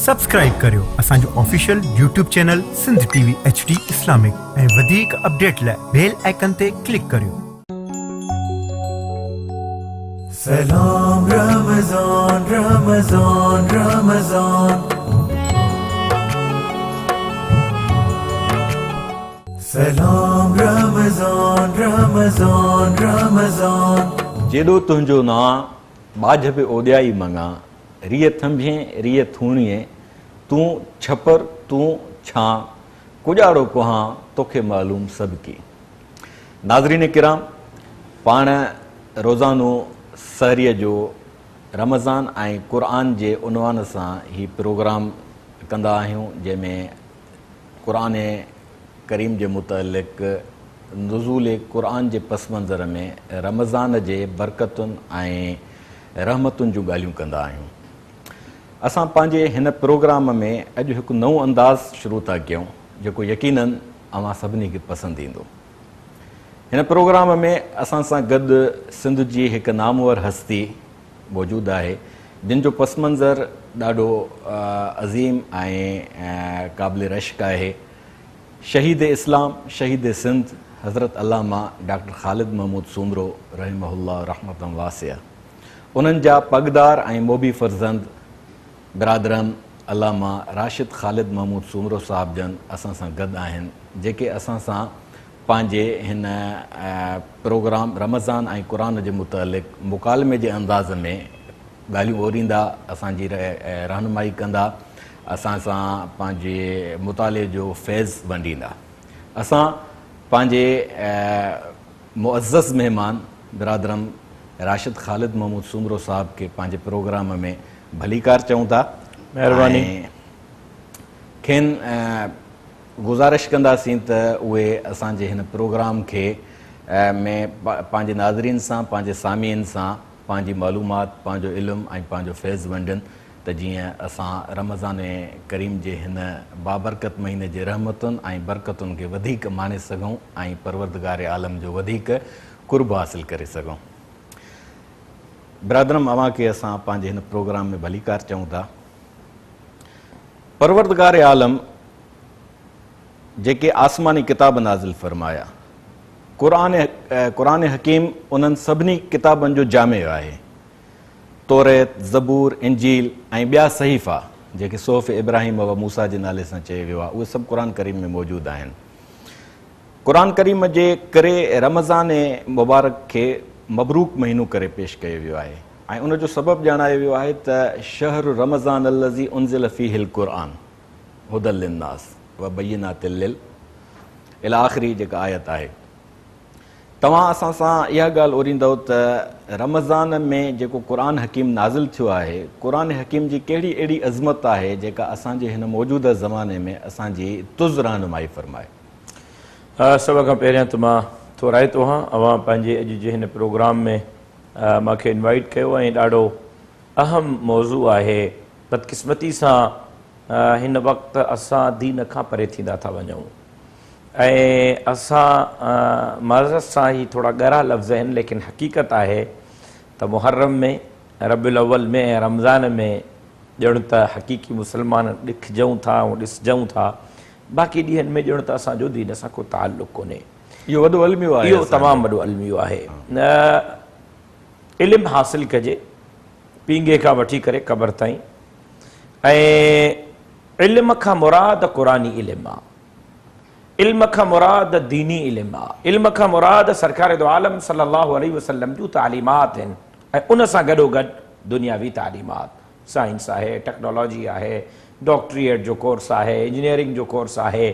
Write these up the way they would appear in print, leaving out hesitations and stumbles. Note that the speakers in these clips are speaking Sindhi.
سبسڪرائيب ڪريو اسان جو official YouTube channel Sindh T V H D Islamic ۽ وڌيڪ اپڊيٽ لاء بيل آئيڪن تي ڪلڪ ڪريو. سلام رمضان رمضان رمضان سلام رمضان رمضان رمضان. جيڏو تنهنجو نانء، ٻاجهه به اوڏيا ئي مڱان. ريء ٿنڀين، ريء ٿوڻيين، تون ڇپر، تون ڇانء، ڪڄاڙو ڪهان، توکي معلوم سڀڪي. ناظرين ڪرام! پاڻ روزانو سحريء جو رمضان ۽ قرآن جي عنوان سان هي پروگرام ڪندا آهيون، جنهن ۾ قرآن ڪريم جي متعلق نزول قرآن جي پس منظر ۾ رمضان جي برڪتن ۽ رحمتن جون ڳالهيون ڪندا آهيون. اسان پنهنجي هن پروگرام ۾ اڄ هڪ نئون انداز شروع ٿا ڪيون جيڪو يقيناً اوهان سڀني کي پسند ايندو. هن پروگرام ۾ اسان سان گڏ سنڌ جي هڪ نامور هستي موجود آهي جن جو پس منظر ڏاڍو عظيم ۽ قابل رشڪ آهي. شهيد اسلام، شهيد سنڌ حضرت علامه ڊاڪٽر خالد محمود سومرو رحمه الله رحمة واسعه انهن جا پڳدار ۽ موڀي فرزند برادرم علامه راشد خالد محمود سومرو صاحب جن اسان سان گڏ آهن جيڪي اسان سان پنهنجي هن پروگرام رمضان ۽ قرآن جي متعلق مڪالمي جي انداز ۾ ڳالهيون اوريندا، اسان جي رهنمائي ڪندا، اسان سان پنهنجي مطالعي جو فيض ونڊيندا. اسان پنهنجي معزز مهمان برادرم راشد خالد محمود سومرو صاحب کي پنهنجي پروگرام ۾ ڀليڪار چئون ٿا. مهرباني. ۽ کين گذارش ڪنداسين ته اهي اسان جي هن پروگرام کي ۾ پنهنجي ناظرين سان پنهنجي سامعين سان پنهنجي معلومات، پنهنجو علم ۽ پنهنجو فيض ونڊين ته جيئن اسان رمضان ڪريم جي هن بابرڪت مهيني جي رحمتن ۽ برڪتن کي وڌيڪ ماڻي سگهون ۽ پروردگار عالم جو وڌيڪ قرب حاصل ڪري سگهون. برادرم اوهان کي اسان پنهنجي هن پروگرام ۾ ڀليڪار چئون ٿا. پروردگار عالم جيڪي آسماني ڪتاب نازل فرمايا، قرآن قرآن حڪيم انهن سڀني ڪتابن جو جامع آهي. توريت، زبور، انجيل ۽ ٻيا صحيفا جيڪي صحف ابراهيم و موسيٰ جي نالي سان چيو ويو آهي، اهي سڀ قرآن ڪريم ۾ موجود آهن. قرآن ڪريم جي ڪري رمضان مبارڪ کي مبروڪ مهينو ڪري پيش ڪيو ويو آهي ۽ ان جو سبب ڄاڻايو ويو آهي ته شهر رمضان الذي انزل فيه القرآن هدي للناس وبينات لل الي آخره جيڪا آيت آهي. توهان اسان سان اها ڳالهه اوريندؤ ته رمضان ۾ جيڪو قرآن حڪيم نازل ٿيو آهي، قرآن حڪيم جي ڪهڙي اهڙي عظمت آهي جيڪا اسان جي هن موجوده زماني ۾ اسان جي تز رهنمائي فرمائي. سڀ کان پهريان ته مان ٿورائتو آهيان اوهان پنهنجي اڄ جي هن پروگرام ۾ مان کي انوائيٽ ڪيو ۽ ڏاڍو اهم موضوع آهي. بدقسمتي سان هن وقت اسان دين کان پري ٿيندا ٿا وڃون ۽ اسان معذرت سان هي ٿورا ڳرا لفظ آهن ليڪن حقيقت آهي ته محرم ۾ ربيع الاول ۾ ۽ رمضان ۾ ڄڻ ته حقيقي مسلمان ڏکجون ٿا ۽ ڏسجون ٿا باقي ڏينهن ۾ ڄڻ ته اسان جو دين سان ڪو تعلق ڪونهي. اهو وڏو الميو آهي. اهو تمام وڏو الميو آهي. علم حاصل ڪجي پينگهي کان وٺي ڪري قبر تائين ۽ علم کان مراد قرآني علم آ. علم کان مراد ديني علم آ. علم کان مراد سرڪار دو عالم صلي الله عليه وسلم جون تعليمات آهن ۽ ان سان گڏوگڏ دنياوي تعليمات، سائنس آهي، ٽيڪنالاجي آهي، ڊاڪٽريٽ جو ڪورس آهي، انجنيئرنگ جو ڪورس آهي.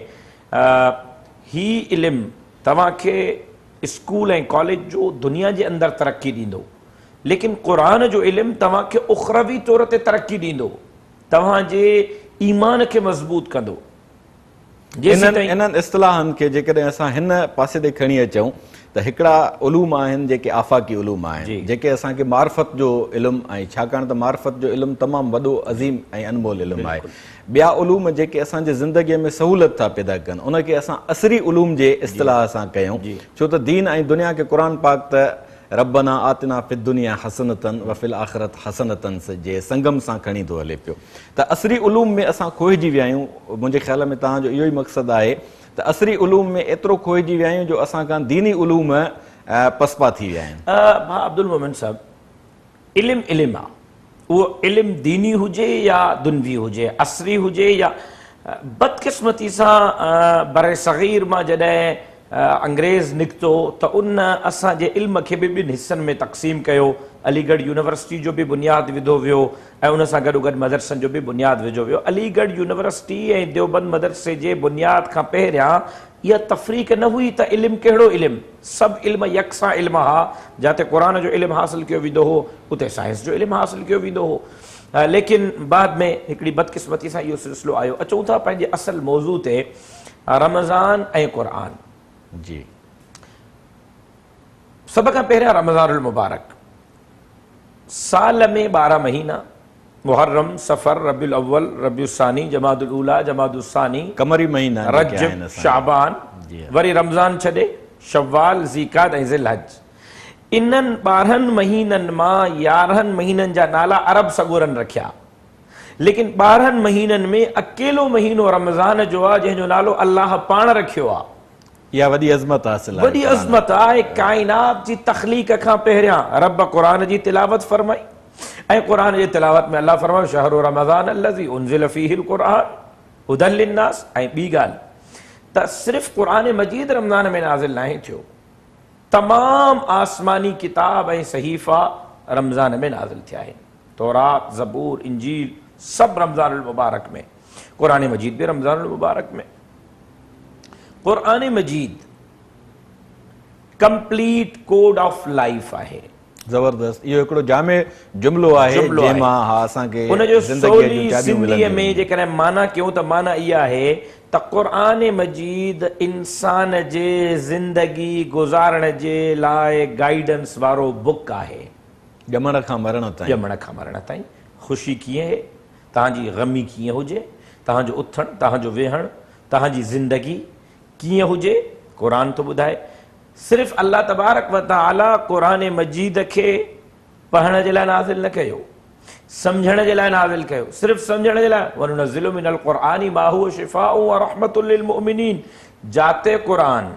هي علم توهان کي اسڪول ۽ ڪاليج جو دنيا جي اندر ترقي ڏيندو. ليڪن قرآن جو علم توهان کي اخروي طور تي ترقي ڏيندو، توهان جي ايمان کي مضبوط ڪندو. جيسيتائين. انهن اصطلاحن کي جيڪڏهن اسان هن پاسي ڏي کڻي اچون ته هڪڙا علوم آهن جيڪي آفاقي علوم آهن، جيڪي اسان کي معرفت جو علم ۽ ڇاڪاڻ ته معرفت جو علم تمام وڏو عظيم ۽ انمول علم آهي. ٻيا علوم جيڪي اسان جي زندگيء ۾ سهولت ٿا پيدا ڪن ان کي اسان عصري علوم جي اصطلاح سان ڪيون، ڇو ته دين ۽ دنيا کي قرآن پاڪ ته ربنا آتنا في الدنيا حسنة وفي الآخرة حسنة جي سنگم سان کڻي ٿو هلي پيو ته عصري علوم ۾ اسان کوئجي ويا آهيون. منهنجي خيال ۾ توهان جو اهو ئي مقصد آهي ته عصري علوم ۾ ايترو کوئجي ويا آهيون جو اسان کان ديني علوم پسپا ٿي ويا آهن. ڀاء عبدالمومن صاحب، علم علم آ، اهو علم ديني هجي يا دنوي هجي، عصري هجي يا بدقسمتي سان برصغير مان جڏهن انگريز نڪتو ته ان اسان جي علم کي به ٻن حصن ۾ تقسيم ڪيو. علي ڳڙهه يونيورسٽي جو به بنياد وڌو ويو ۽ ان سان گڏوگڏ مدرسن جو به بنياد وڌو ويو. علي ڳڙهه يونيورسٽي ۽ ديوبند مدرسي جي بنياد کان پهريان اها تفريق نه هئي ته علم ڪهڙو علم، سڀ علم يڪسان علم ها. جاتي قرآن جو علم حاصل ڪيو ويندو هو اتي سائنس جو علم حاصل ڪيو ويندو هو، ليڪن بعد ۾ هڪڙي بدقسمتي سان اهو سلسلو آيو. اچون ٿا پنهنجي اصل موضوع تي، رمضان ۽ قرآن. جي سڀ کان پهريان رمضان المبارڪ، سال ۾ 12 مهينا، محرم، صفر، ربيع الاول، ربيع الثاني، جماد الاوليٰ، جماد الثاني، قمري مهينا رجب، شعبان، وري رمضان ڇڏي شوال، ذيقعد ۽ ذي الحج. انهن 12 مهينن مان 11 مهينن جا نالا عرب سڳورن رکيا، ليڪن 12 مهينن ۾ اڪيلو مهينو رمضان جو آهي جنهن جو نالو الله پاڻ رکيو آهي. اها وڏي عظمت حاصل آهي، وڏي عظمت آهي. ڪائنات جي تخليق کان پهريان رب قرآن جي تلاوت فرمائي ۽ قرآن جي تلاوت ۾ الله فرمايو شهر رمضان الذي انزل فيه القرآن هدى للناس. ۽ ٻي ڳالهه ته صرف قرآن مجيد رمضان ۾ نازل ناهي ٿيو، تمام آسماني ڪتاب ۽ صحيفا رمضان ۾ نازل ٿيا آهن. تورات، زبور، انجيل سڀ رمضان المبارڪ ۾، قرآن مجيد به رمضان المبارڪ ۾. قرآن مجيد ڪمپليٽ ڪوڊ آف لائف آهي. زبردست، اهو هڪڙو جامع جملو آهي جنهن مان ها اسان کي ان جو زندگيء جون سولي چاٻيون سنڌيء ملنديون. ۾ جيڪڏهن معنيٰ ڪيون ته معنيٰ اها آهي ته قرآن مجيد انسان جي زندگي گذارڻ جي لاء گائيڊنس وارو بڪ آهي. ڄمڻ کان مرڻ تائين. ڄمڻ کان مرڻ تائين خوشي ڪيئن هي، توهان جي غمي ڪيئن هجي، توهان جو اٿڻ، توهان جو ويهڻ، توهان جي زندگي ڪيئن هجي، قرآن ٿو ٻڌائي. صرف الله تبارڪ و تعاليٰ قرآن مجيد کي پڙهڻ جي لاء نازل نه ڪيو، سمجهڻ جي لاء نازل ڪيو. صرف سمجهڻ جي لاء، وننزل من القرآن ما هو شفاء ورحمة للمؤمنين. جاتي قرآن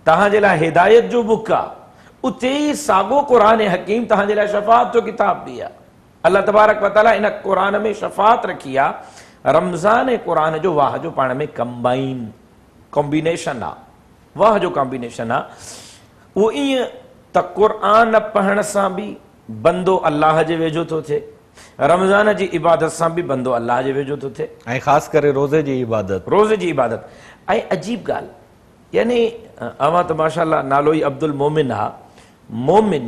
توهان جي لاء هدايت جو بڪ آ، اتي ئي ساڳو قرآن حڪيم توهان جي لاء شفاعت جو ڪتاب به آ. الله تبارڪ و تعاليٰ ان قرآن ۾ شفاعت رکي آ. رمضان ۽ قرآن جو واهه جو پاڻ ۾ ڪمبائن ڪمبينيشن آ، واهه جو ڪامبينيشن آ. اهو ائين ته قرآن پڙهڻ سان به بندو الله جي ويجهو ٿو ٿئي، رمضان جي عبادت سان به بندو الله جي ويجهو ٿو ٿئي، ۽ خاص ڪري روزي جي عبادت. روزي جي عبادت. ۽ عجيب ڳالهه، يعني اوهان ته ماشاءالله نالو ئي عبدالمومن آ. مومن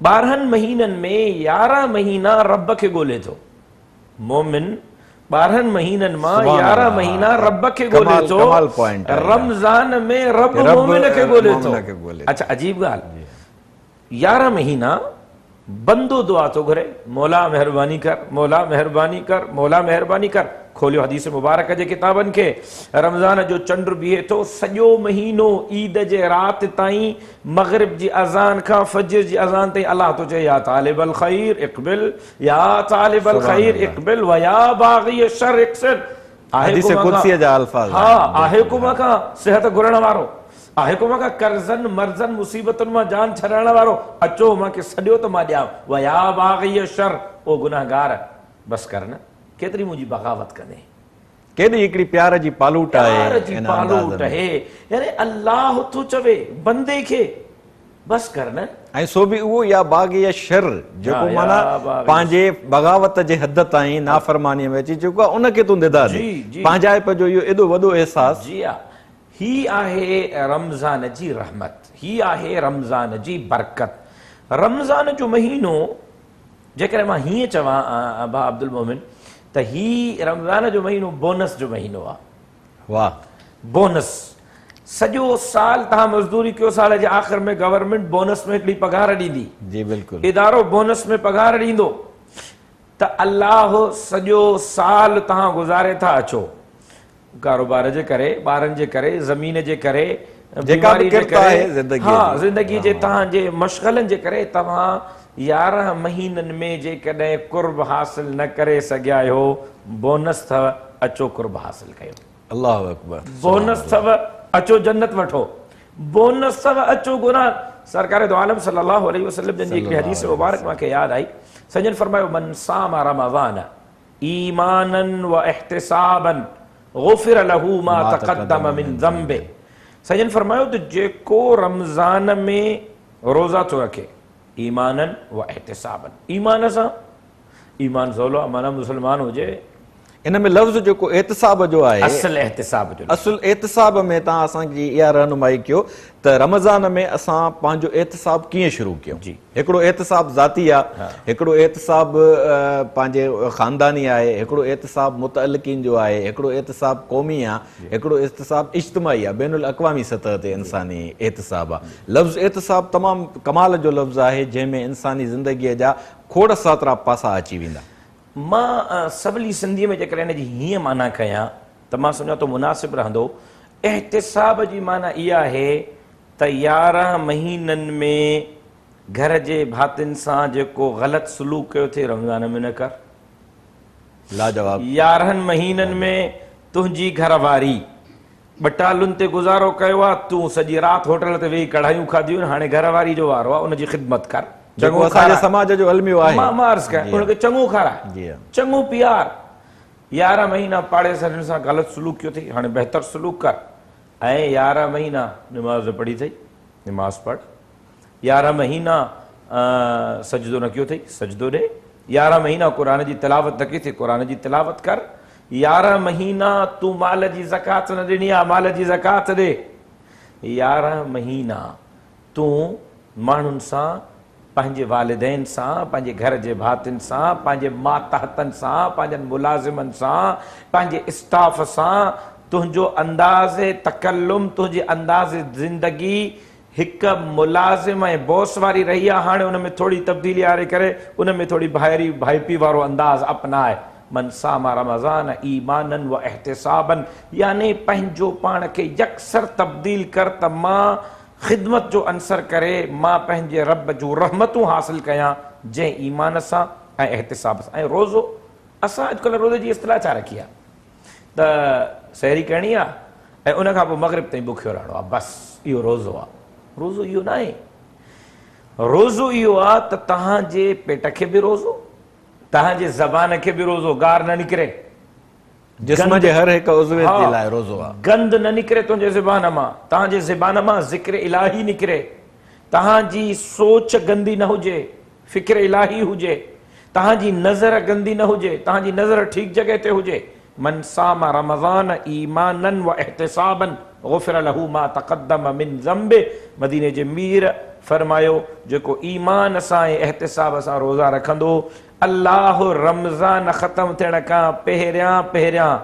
12 مهينن ۾ 11 مهينا رب کي ڳولي ٿو. مومن 12 مهينن مان 11 مهينا رب کي ڳولي ٿو، رمضان ۾ رب مومن کي ڳولي ٿو. اڇا عجيب ڳالهه، 11 مهينا بندو دعا ٿو گهري، مولا مهرباني ڪر، مولا مهرباني ڪر، مولا مهرباني ڪر. کوليو حديث مبارڪ جي ڪتابن کي، رمضان جو چنڊ بيهي ٿو سڄو مهينو عيد جي رات تائين، مغرب جي اذان کان فجر جي اذان تائين الله ٿو چئي يا طالب الخير اقبل، يا طالب الخير اقبل ويا باغي الشر اقصر. حديث قدسيء جا الفاظ. ها، آهي ڪو مان کان صحت گهرڻ وارو، آهي ڪو مان کان قرضن مرضن مصيبتن مان جان ڇڏائڻ وارو، اچو مان کي سڏيو ته مان ڏيان. ويا باغي الشر، او گنهگار بس ڪر نه، ڪيتري منهنجي بغاوت ڪندين. ڪيڏي هڪڙي پيار جي پالوٽ آهي، پيار جي پالوٽ آهي. يعني الله ٿو چوي بندي کي بس ڪر نه. ۽ سو به اهو يا باغي الشر جيڪو معنيٰ پنهنجي بغاوت جي حد تائين نافرمانيء ۾ اچي چڪو آهي، ان کي تون ندا ڏي. پنهنجائپ جو اهو ايڏو وڏو احساس. جي ها، هي آهي رمضان جي رحمت، هي آهي رمضان جي برڪت. رمضان جو مهينو جيڪڏهن مان هيئن چوان ڀاء عبدالمومن ته هي رمضان جو مهينو بونس جو مهينو آهي. واهه. بونس. سڄو سال توهان مزدوري ڪيو، سال جي آخر ۾ گورنمينٽ بونس ۾ هڪڙي پگهار ڏيندي. جي بلڪل. ادارو بونس ۾ پگهار ڏيندو ته الله سڄو سال توهان گذاري ٿا اچو، ڪاروبار جي ڪري، ٻارن جي ڪري، زمين جي ڪري، جيڪا به ڪرت آهي زندگيء جي. ها، زندگيء جي توهان جي مشغلن جي ڪري توهان 11 مهينن ۾ جيڪڏهن قرب حاصل نه ڪري سگهيا آهيو، بونس اٿو، اچو قرب حاصل ڪيو. الله اڪبر. بونس اٿو، اچو جنت وٺو. بونس اٿو، اچو گناهه. سرڪار دو عالم صلي الله عليه وسلم جن جي هڪڙي حديث مبارڪ مان کي ياد آئي. سائين جن فرمايو، من صام رمضان ايمانا واحتسابا غفر له ما تقدم من ذنبه. سائين جن فرمايو ته جيڪو رمضان ۾ روزا ٿو رکي ايمانا واحتسابا، ايمان سان، ايمان سولو آهي معنيٰ مسلمان هجي. ان ۾ لفظ جيڪو احتساب جو آهي، اصل احتساب جو لفظ. اصل احتساب ۾ توهان اسان جي اها رهنمائي ڪيو ته رمضان ۾ اسان پنهنجو احتساب ڪيئن شروع ڪيون. هڪڙو احتساب ذاتي آ، هڪڙو احتساب پنهنجي خانداني آهي، هڪڙو احتساب متعلقين جو آهي، هڪڙو احتساب قومي آ، هڪڙو احتساب اجتماعي آ، بين الاقوامي سطح تي انساني احتساب آ. لفظ احتساب تمام ڪمال جو لفظ آهي جنهن ۾ انساني زندگيء جا کوڙ ساترا پاسا اچي ويندا. مان سولي سنڌيء ۾ جيڪڏهن ان جي هيئن معنيٰ ڪيان ته مان سمجهان ٿو مناسب رهندو. احتساب جي معنيٰ اها آهي ته 11 مهينن ۾ گهر جي ڀاتين سان جيڪو غلط سلوڪ ڪيو اٿئي رمضان ۾ نه ڪر. لاجواب. 11 مهينن ۾ تنهنجي گهر واري ٻٽالن تي گذارو ڪيو آ، تون سڄي رات هوٽل تي ويهي ڪڙهايون کاڌيون آهن، هاڻي گهر واري جو وارو آ، ان جي خدمت ڪر، جيڪو چڱو اسان جي کاراء. سماج جو الميو آهي. مان عرض ڪيان، ان کي چڱو کاراء، چڱو پيار. 11 مهينا پاڙيسرين سان غلط سلوڪ ڪيو اٿئي، هاڻي بهتر سلوڪ ڪر. ۽ 11 مهينا نماز نه پڙهي اٿئي، نماز پڙهه. 11 مهينا سجدو نه ڪيو اٿئي، سجدو ڏي. 11 مهينا قرآن جي تلاوت نه ڪئي اٿئي، قرآن جي تلاوت ڪر. 11 مهينا تون مال جي زڪوات نه ڏني آ، مال جي زڪوات ڏي. 11 مهينا تون ماڻهن سان، پنهنجي والدين سان، پنهنجي گهر جي ڀاتين سان، پنهنجي ماتحتن سان، پنهنجن ملازمن سان، پنهنجي اسٽاف سان، تنهنجو انداز تڪلم، تنهنجي انداز زندگي هڪ ملازم ۽ باس واري رهي آ، هاڻي ان ۾ ٿوري تبديلي آڻي ڪري ان ۾ ٿوري ڀائري ڀائپي وارو انداز اپناء. من صام رمضان ايمانا و احتسابا، يعني پنهنجو پاڻ کي يڪسر تبديل ڪر ته مان خدمت جو عنصر ڪري مان پنهنجي رب جون رحمتون حاصل ڪيان، جنهن ايمان سان ۽ احتساب سان. ۽ روزو، اسان اڄڪلهه روزي جي اصطلاح ڇا رکي آ ته سحري ڪرڻي آ ۽ ان کان پوء مغرب تائين بکيو رهڻو آ، بس اهو روزو آ. روزو اهو ناهي. روزو اهو آ ته توهان جي پيٽ کي به روزو، توهان جي زبان کي به روزو، گار نه نڪري، جسم جي هر هڪ عضوي جي لاء روزو آ. گند نه نڪري تنهنجي زبان مان، توهان جي زبان مان ذڪر الاهي نڪري، توهان جي سوچ گندي نه هجي، فڪر الاهي هجي، توهان جي نظر گندي نه هجي، توهان جي نظر ٺيڪ جڳهه تي هجي. من صام رمضان ايمانا واحتسابا غفر له ما تقدم من ذنبه. مديني جي مير فرمايو، جيڪو ايمان سان ۽ احتساب سان روزا رکندو، الله رمضان ختم ٿيڻ کان پهريان پهريان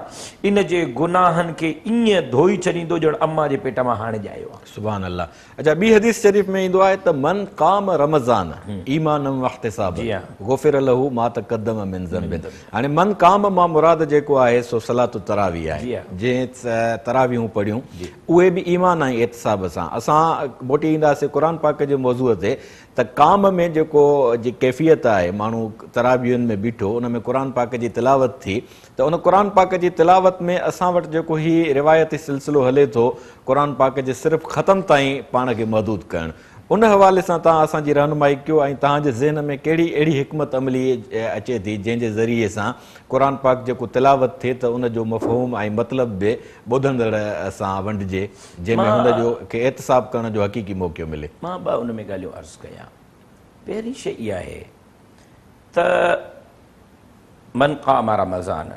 ان جي گناهن کي ائين ڌوئي ڇڏيندو ڄڻ امان جي پيٽ مان هاڻي ڄايو آهي. سبحان الله. اڇا ٻي حديث شريف ۾ ايندو آهي ته من قام رمضان ايمانا واحتسابا غفر له ما تقدم من ذنبه. هاڻي من قام مان مراد جيڪو آهي سو صلات التراويح آهي، جنهن تراويحون پڙهيون اهي به ايمان ۽ احتساب سان. اسان موٽي اينداسين قرآن پاڪ جي موضوع تي ته قام ۾ جيڪو جي ڪيفيت آهي، ماڻهو تراويحن ۾ بيٺو ان ۾ قرآن پاڪ جي تلاوت ٿي ته ان قرآن پاڪ جي تلاوت ۾ اسان وٽ جيڪو هي روايتي سلسلو هلي ٿو قرآن پاڪ جي صرف ختم تائين پاڻ کي محدود ڪرڻ، ان حوالي سان توهان اسان جي رهنمائي ڪيو ۽ توهان جي ذهن ۾ ڪهڙي اهڙي حڪمت عملي اچي ٿي جنهن جي ذريعي سان قرآن پاڪ جيڪو تلاوت ٿئي ته ان جو مفهوم ۽ مطلب به ٻڌندڙ سان ونڊجي جنهن ۾ هن جو کي احتساب ڪرڻ جو حقيقي موقعو ملي. مان ٻه ان ۾ ڳالهيون عرض ڪيان. پهرين شيء اها آهي ته من قام رمضان،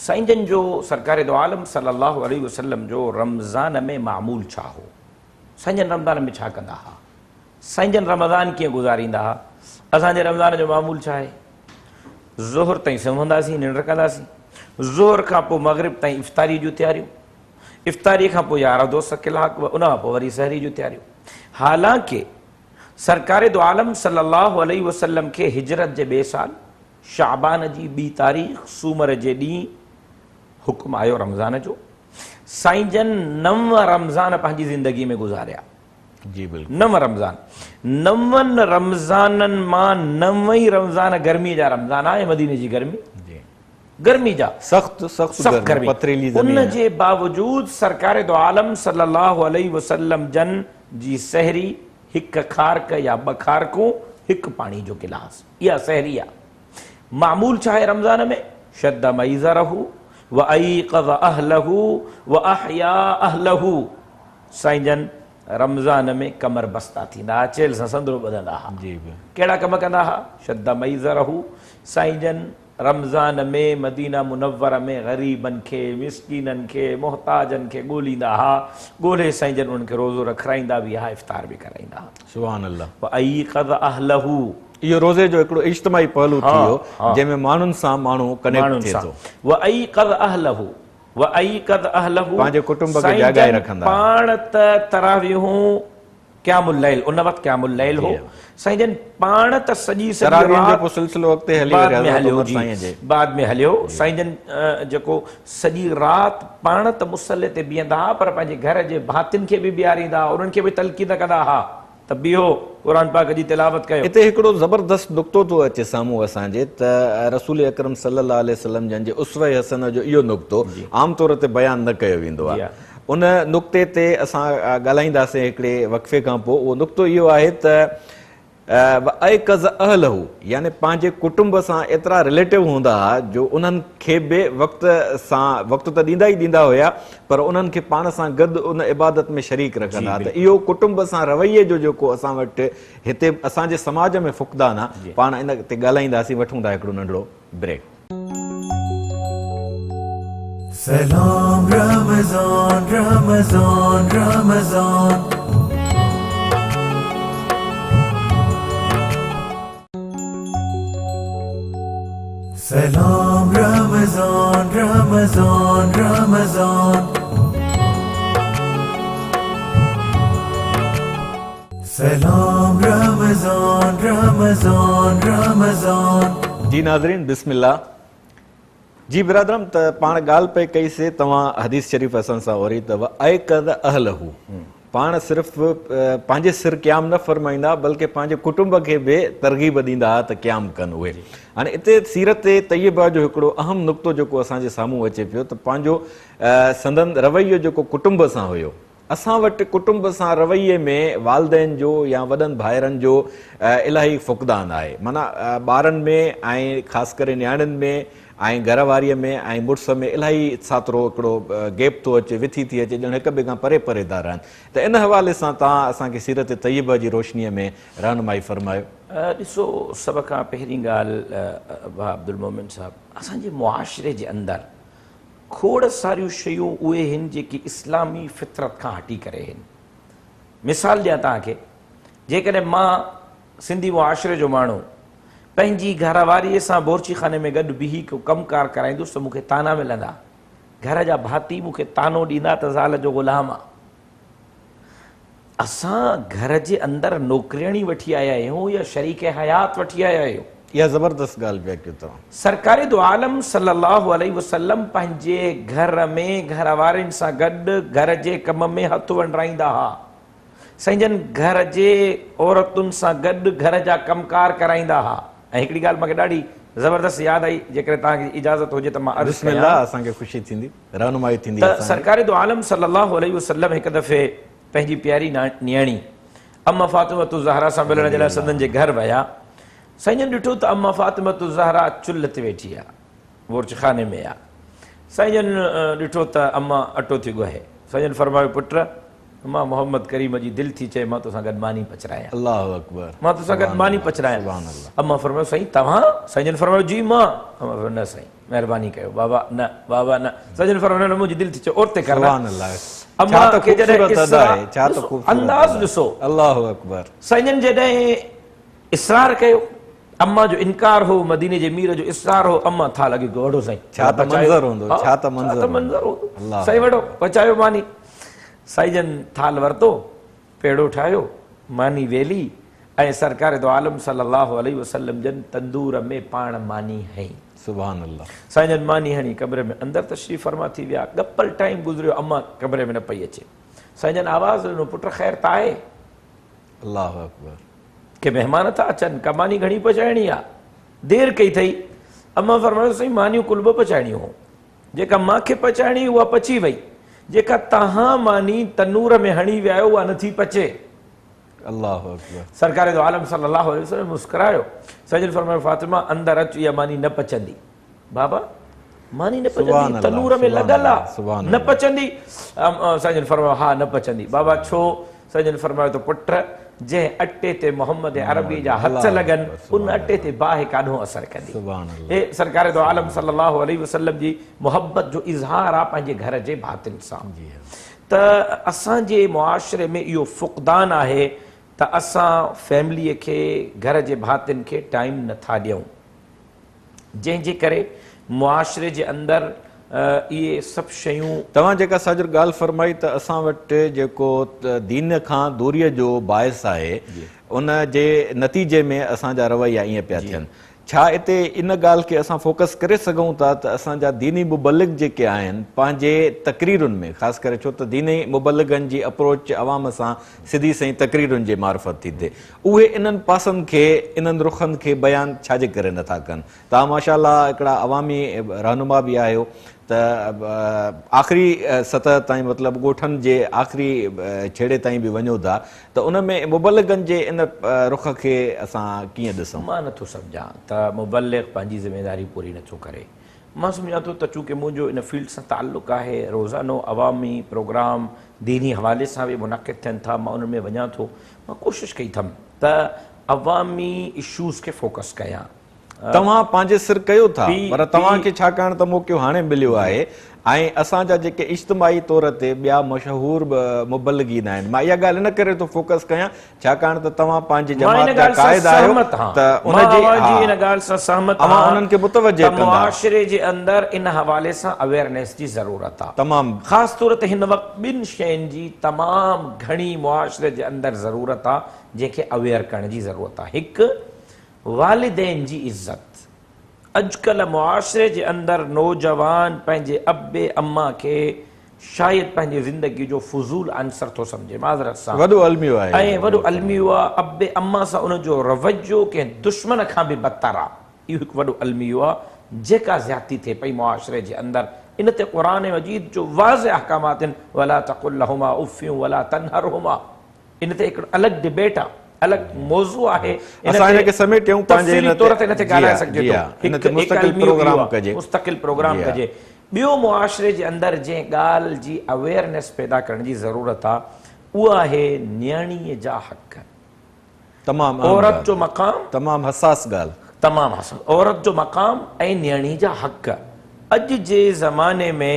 سائين جن جو سرڪار دو عالم صلي الله عليه وسلم جو رمضان ۾ معمول ڇا هو؟ سائين جن رمضان ۾ ڇا ڪندا ها؟ سائين جن رمضان ڪيئن گذاريندا ها؟ اسان جي رمضان جو معمول ڇا آهي؟ ظهر تائين سمهنداسين، ننڊ ڪنداسين، ظهر کان پوء مغرب تائين افطاري جون تياريون، افطاري کان پوء 11 دوست ڪلاڪ، ان کان پوء وري سحري جون تياريون. حالانڪه سرڪار دو عالم صلي الله عليه وسلم کي هجرت جي ٻئي سال شعبان جي ٻي تاريخ سومر جي ڏينهن حڪم آيو رمضان جو. साईं जन 9 रमज़ान पंहिंजी ज़िंदगी में गुज़ारिया। जी बिल्कुल। 9 रमज़ान, 9 रमज़ाननि मां 9 ई रमज़ान गर्मीअ जा रमज़ान आहे, मदीने जी गर्मी, गर्मी जा सख़्त सख़्त गर्मी, पथरीली ज़मीन। उन जे बावजूद सरकार दो आलम सल्लल्लाहु अलैहि वसल्लम जन जी सहरी हिकु खारक या ॿ खारकूं, हिकु पाणी जो गिलास, इहा सहरी आहे। मामूल छा आहे रमज़ान में? शद्द मईज़रहू व ऐक़ज़ अहलहू व अहया अहलहू। साईं जन रमज़ान में कमर बस्ता थींदा हुआ, चेल सां संदरो ॿधंदा हुआ। कहिड़ा कम कंदा हुआ? शद्द मईज़रहू। साईं जन रमज़ान में मदीना मुनव्वर में ग़रीबनि खे, मिसकीननि खे, मोहताजनि खे ॻोल्हींदा हुआ। ॻोल्हे साईं जन उन्हनि खे रोज़ो रखाईंदा बि हुआ, इफ़्तार बि कराईंदा हुआ। सुभान अल्लाह। व ऐक़ज़ अहलहू, इहो रोज़े जो हिकिड़ो इज्तिमाई पहलू थी वियो, जंहिंमें माण्हुनि सां माण्हू कनेक्ट थिए थो। व ऐक़ज़ अहलहू, व ऐक़ज़ अहलहू, पंहिंजे कुटुंब खे जाॻाए रखंदा। पाण त तरावीहूं क़यामुल लैल, उन वक़्तु क़यामुल लैल हो। साईं जन पाण त सॼी सॼी राति जो सिलसिलो अॻिते हली हलियो, बाद में हलियो। साईं जन जेको सॼी राति पाण त मुसले ते बीहंदा हुआ, पर पंहिंजे घर जे भातियुनि खे बि बीहारींदा हुआ, उन्हनि खे बि तलक़ीद कंदा हुआ त बीहो क़ुरान पाक जी तिलावत कयो। हिते हिकिड़ो ज़बरदस्त नुक़्तो थो अचे साम्हूं असांजे त रसूल अकरम सल्लल्लाहु अलैहि वसल्लम जन जे उसवा हसन जो इहो नुक़्तो आम तौर ते बयानु न कयो वेंदो आहे। उन नुक़्ते ते असां ॻाल्हाईंदासीं हिकिड़े वक़्फ़े खां पोइ। उहो नुक़्तो इहो आहे त ऐक़ज़ अहलहू, यानी पंहिंजे कुटुंब सां एतिरा रिलेटिव हूंदा हुआ जो उन्हनि खे बि वक़्त सां वक़्तु त ॾींदा ई ॾींदा हुया, पर उन्हनि खे पाण सां गॾु उन इबादत में शरीक रखंदा हुआ। त इहो कुटुंब सां रवैये जो जेको असां वटि हिते असांजे समाज में फुक़दान आहे, पाण इन ते ॻाल्हाईंदासीं। वठूं था हिकिड़ो नंढड़ो ब्रेक। सलाम रमज़ान रमज़ान रमज़ान। सलाम रमज़ान रमज़ान रमज़ान। सलाम रमज़ान रमज़ान रमज़ान। जी नाज़रीन बिस्मिल्लाह। जी बिरादरम, त पाण ॻाल्हि पई कईसीं, तव्हां हदीस शरीफ़ असां सां वरी त ऐक़ज़ अहलहू, पाण सिर्फ़ पंहिंजे सिर क़याम न फरमाईंदा बल्कि पंहिंजे कुटुंब खे बि तरग़ीब ॾींदा हुआ त क़याम कनि उहे। हाणे हिते सीरत तैयबा जो हिकिड़ो अहम नुक़्तो जेको असांजे साम्हूं अचे पियो त पंहिंजो संदन रवैयो जेको कुटुंब सां हुयो, असां वटि कुटुंब सां रवैये में वालदैन जो या वॾनि भाइरनि जो इलाही फुक़दान आहे। माना ॿारनि में ऐं ख़ासि करे नियाणियुनि में ऐं घर वारीअ में ऐं मुड़ुस में इलाही सातिरो हिकिड़ो गैप थो अचे, विथी थी अचे, ॼण हिक ॿिए खां परे परे था रहनि। त इन हवाले सां तव्हां असांखे सीरत तैयबा जी रोशनीअ में रहनुमाई फरमायो। ॾिसो, सभ खां पहिरीं ॻाल्हि भाउ अब्दुल मोमिन साहब, असांजे मुआशिरे जे अंदरि खोड़ सारियूं शयूं उहे आहिनि जेकी इस्लामी फितरत खां हटी करे आहिनि। मिसाल ॾियां तव्हांखे, जेकॾहिं मां सिंधी मुआशिरे जो माण्हू पंहिंजी घरवारीअ सां बोर्ची खाने में गॾु बीही को कमु कार कराईंदुसि त मूंखे ताना मिलंदा, घर जा भाती मूंखे तानो ॾींदा त ज़ाल जो ग़ुलाम आहे। असां घर जे अंदरि नौकरियाणी वठी आया आहियूं या शरीक हयात वठी आया आहियूं। इहा ज़बरदस्त ॻाल्हि पिया कयो तव्हां। सरकार दो आलम सल्लल्लाहु अलैहि वसल्लम पंहिंजे घर में घर वारनि सां गॾु घर जे कम में हथु वंडाईंदा हुआ। साईं जन घर जे औरतुनि सां गॾु घर जा कमकार कराईंदा हुआ। ऐं हिकिड़ी ॻाल्हि मूंखे ॾाढी ज़बरदस्त यादि आई, जेकॾहिं तव्हांखे इजाज़त हुजे त मां अर्ज़ बिस्मिल्लाह, असांखे ख़ुशी थींदी, रहनुमाई थींदी। त सरकार दो आलम सल्लल्लाहु अलैहि वसल्लम हिकु दफ़े पंहिंजी प्यारी नियाणी अम्मा फ़ातिमा ज़हरा सां मिलण जे लाइ संदन जे घर विया। साईं जन ॾिठो त अम्मा फ़ातिमा ज़हरा चुल्ह ते वेठी आहे, बोर्चखाने में आहे। साईं जन ॾिठो त अम्मा अटो थी ॻोहे। साईं जन फरमायो, पुट, मां मोहम्मद करीम जी दिलि थी चए मां तोसां गॾु मानी पचरायां। अल्लाहु अकबर, मां तोसां गॾु मानी पचरायां। अम्मा फरमायो, साईं तव्हां? साईं जन फरमायो, जी मां। अम्मा फरमायो, न साईं, महिरबानी कयो बाबा, न बाबा न। साईं जन फरमायो, न मुंहिंजी दिलि थी चए औरते कर। सुभान अल्लाह, अम्मा खे जॾहिं अंदाज़ ॾिसो, अल्लाहु अकबर। साईं जन जॾहिं इसरार कयो, अम्मा जो इनकार हो, मदीने जे मीर जो इसरार हो, अम्मा था लॻी वॾो साईं, छा त मंज़र हूंदो, छा त मंज़र हूंदो साईं, वॾो पचायो मानी। साईं जन थाल वरितो, पेड़ो ठाहियो, मानी वेली ऐं सरकार दो आलम सल्लल्लाहु अलैहि वसल्लम जन तंदूर में पाण मानी हई। سبحان الله. سائين جن ماني هڻي ڪمري ۾ اندر تشريف فرما ٿي ويا. ڳپل ٽائيم گذريو امان ڪمري ۾ نه پئي اچي. سائين جن آواز ڏنو پٽ خير ته آهي؟ الله اڪبر. ڪي مهمان ٿا اچن ڪا ماني گهڻي پچائڻي آ؟ دير ڪئي اٿئي. امان فرمايو سائين مانيون ڪل ٻه پچائڻيون هون. جيڪا مان کي پچائڻي هئي اها پچي وئي. جيڪا توهان ماني تنور ۾ هڻي ويا آهيو اها نٿي پچي. الله اڪبر. سرڪار دو عالم صلي الله عليه وسلم مسڪرايو. سائين جن فرمايو فاطمه اندر اچ اها ماني نه پچندي. بابا ماني نه پچندي تنور ۾ لڳل آ نه پچندي. سائين جن فرمايو ها نه پچندي. بابا ڇو؟ سائين جن فرمايو ته پٽ جنهن اٽي تي محمد عربي جا هٿ لڳن ان اٽي تي باهه ڪاڏهون اثر ڪندي. هي سرڪار دو عالم صلي الله عليه وسلم جي محبت جو اظهار آ پنهنجي گهر جي ڀاتين سان. ته اسان جي معاشري ۾ اهو فقدان آهي ته اسان فيمليء کي گهر جي ڀاتين کي ٽائيم نٿا ڏيون جنهن جي ڪري معاشري جي اندر اهي سڀ شيون. توهان جيڪا ساجد ڳالهه فرمائي ته اسان وٽ جيڪو دين کان دوريء جو باعث آهي ان جي نتيجي ۾ اسان جا رويا ائين پيا ٿين. ڇا اتي ان ڳالهه کي اسان فوڪس ڪري سگهون ٿا ته اسان جا ديني مبلغ جيڪي آهن پنهنجي تقريرن ۾ خاص ڪري ڇو ته ديني مبلغن جي اپروچ عوام سان سڌي سئين تقريرن جي معرفت ٿي ٿئي اهي انهن پاسن کي انهن رخن کي بيان ڇا جي ڪري نٿا ڪن؟ توهان ماشاء الله هڪڙا عوامي رهنما به آهيو ته آخري سطح تائين مطلب ڳوٺن جي آخري ڇيڙي تائين به وڃو ٿا ته ان ۾ مبلغن جي ان رخ کي اسان ڪيئن ڏسون؟ مان نٿو سمجهان ته مبلغ پنهنجي ذميواري پوري نٿو ڪري. مان سمجهان ٿو ته چونڪه منهنجو ان فيلڊ سان تعلق آهي، روزانو عوامي پروگرام ديني حوالي سان به منعقد ٿين ٿا، مان انهن ۾ وڃان ٿو، مان ڪوشش ڪئي اٿم ته عوامي اشوز کي فوڪس ڪيان. توهان پنهنجي سر ڪيو ٿا پر توهان کي ڇاڪاڻ ته موقعو هاڻي مليو آهي ۽ اسان جا جيڪي اجتماعي طور تي ٻيا مشهور مبلغين آهن مان اها ڳالهه ان ڪري ٿو فوڪس ڪيان ڇاڪاڻ ته توهان پنهنجي جماعت جا قائد آهيو ته ان جي ان ڳالهه سان سهمت اوهان انهن کي متوجه ڪندا. معاشري جي اندر ان حوالي سان اويئرنيس جي ضرورت آهي. تمام. خاص طور تي هن وقت ٻن شين جي تمام گهڻي معاشري جي اندر ضرورت آهي جنهن کي اويئر ڪرڻ جي ضرورت آهي. هڪ والدين جي عزت، اڄڪلهه معاشري جي اندر نوجوان پنهنجي ابي اما کي شايد پنهنجي زندگي جو فضول عنصر ٿو سمجهي، معذرت سان. وڏو الميو آهي. ۽ وڏو الميو آ، ابي اما سان ان جو رويو ڪنهن دشمن کان به بدتر آ، اهو هڪ وڏو الميو آ، جيڪا زيادتي ٿئي پئي معاشري جي اندر، ان تي قرآن مجيد جو واضح احڪامات آهن، ولا تقل لهما اف ولا تنهرهما. ان تي هڪڙو الڳ ڊبيٽ آ، الڳ موضوع آهي، ان اسان هن کي سميٽيون پنهنجي تفصيلي طور تي ان تي ڳالهائي سگهجي ٿو. ان تي مستقل پروگرام ڪجي. مستقل پروگرام ڪجي. ٻيو معاشري جي اندر جنهن ڳالهه جي اويئرنيس پيدا ڪرڻ جي ضرورت آ اها آهي نياڻيء جا حق. تمام اهم عورت جو مقام. تمام حساس ڳالهه. تمام حساس. عورت جو مقام ۽ نياڻي جا حق. اڄ جي زماني ۾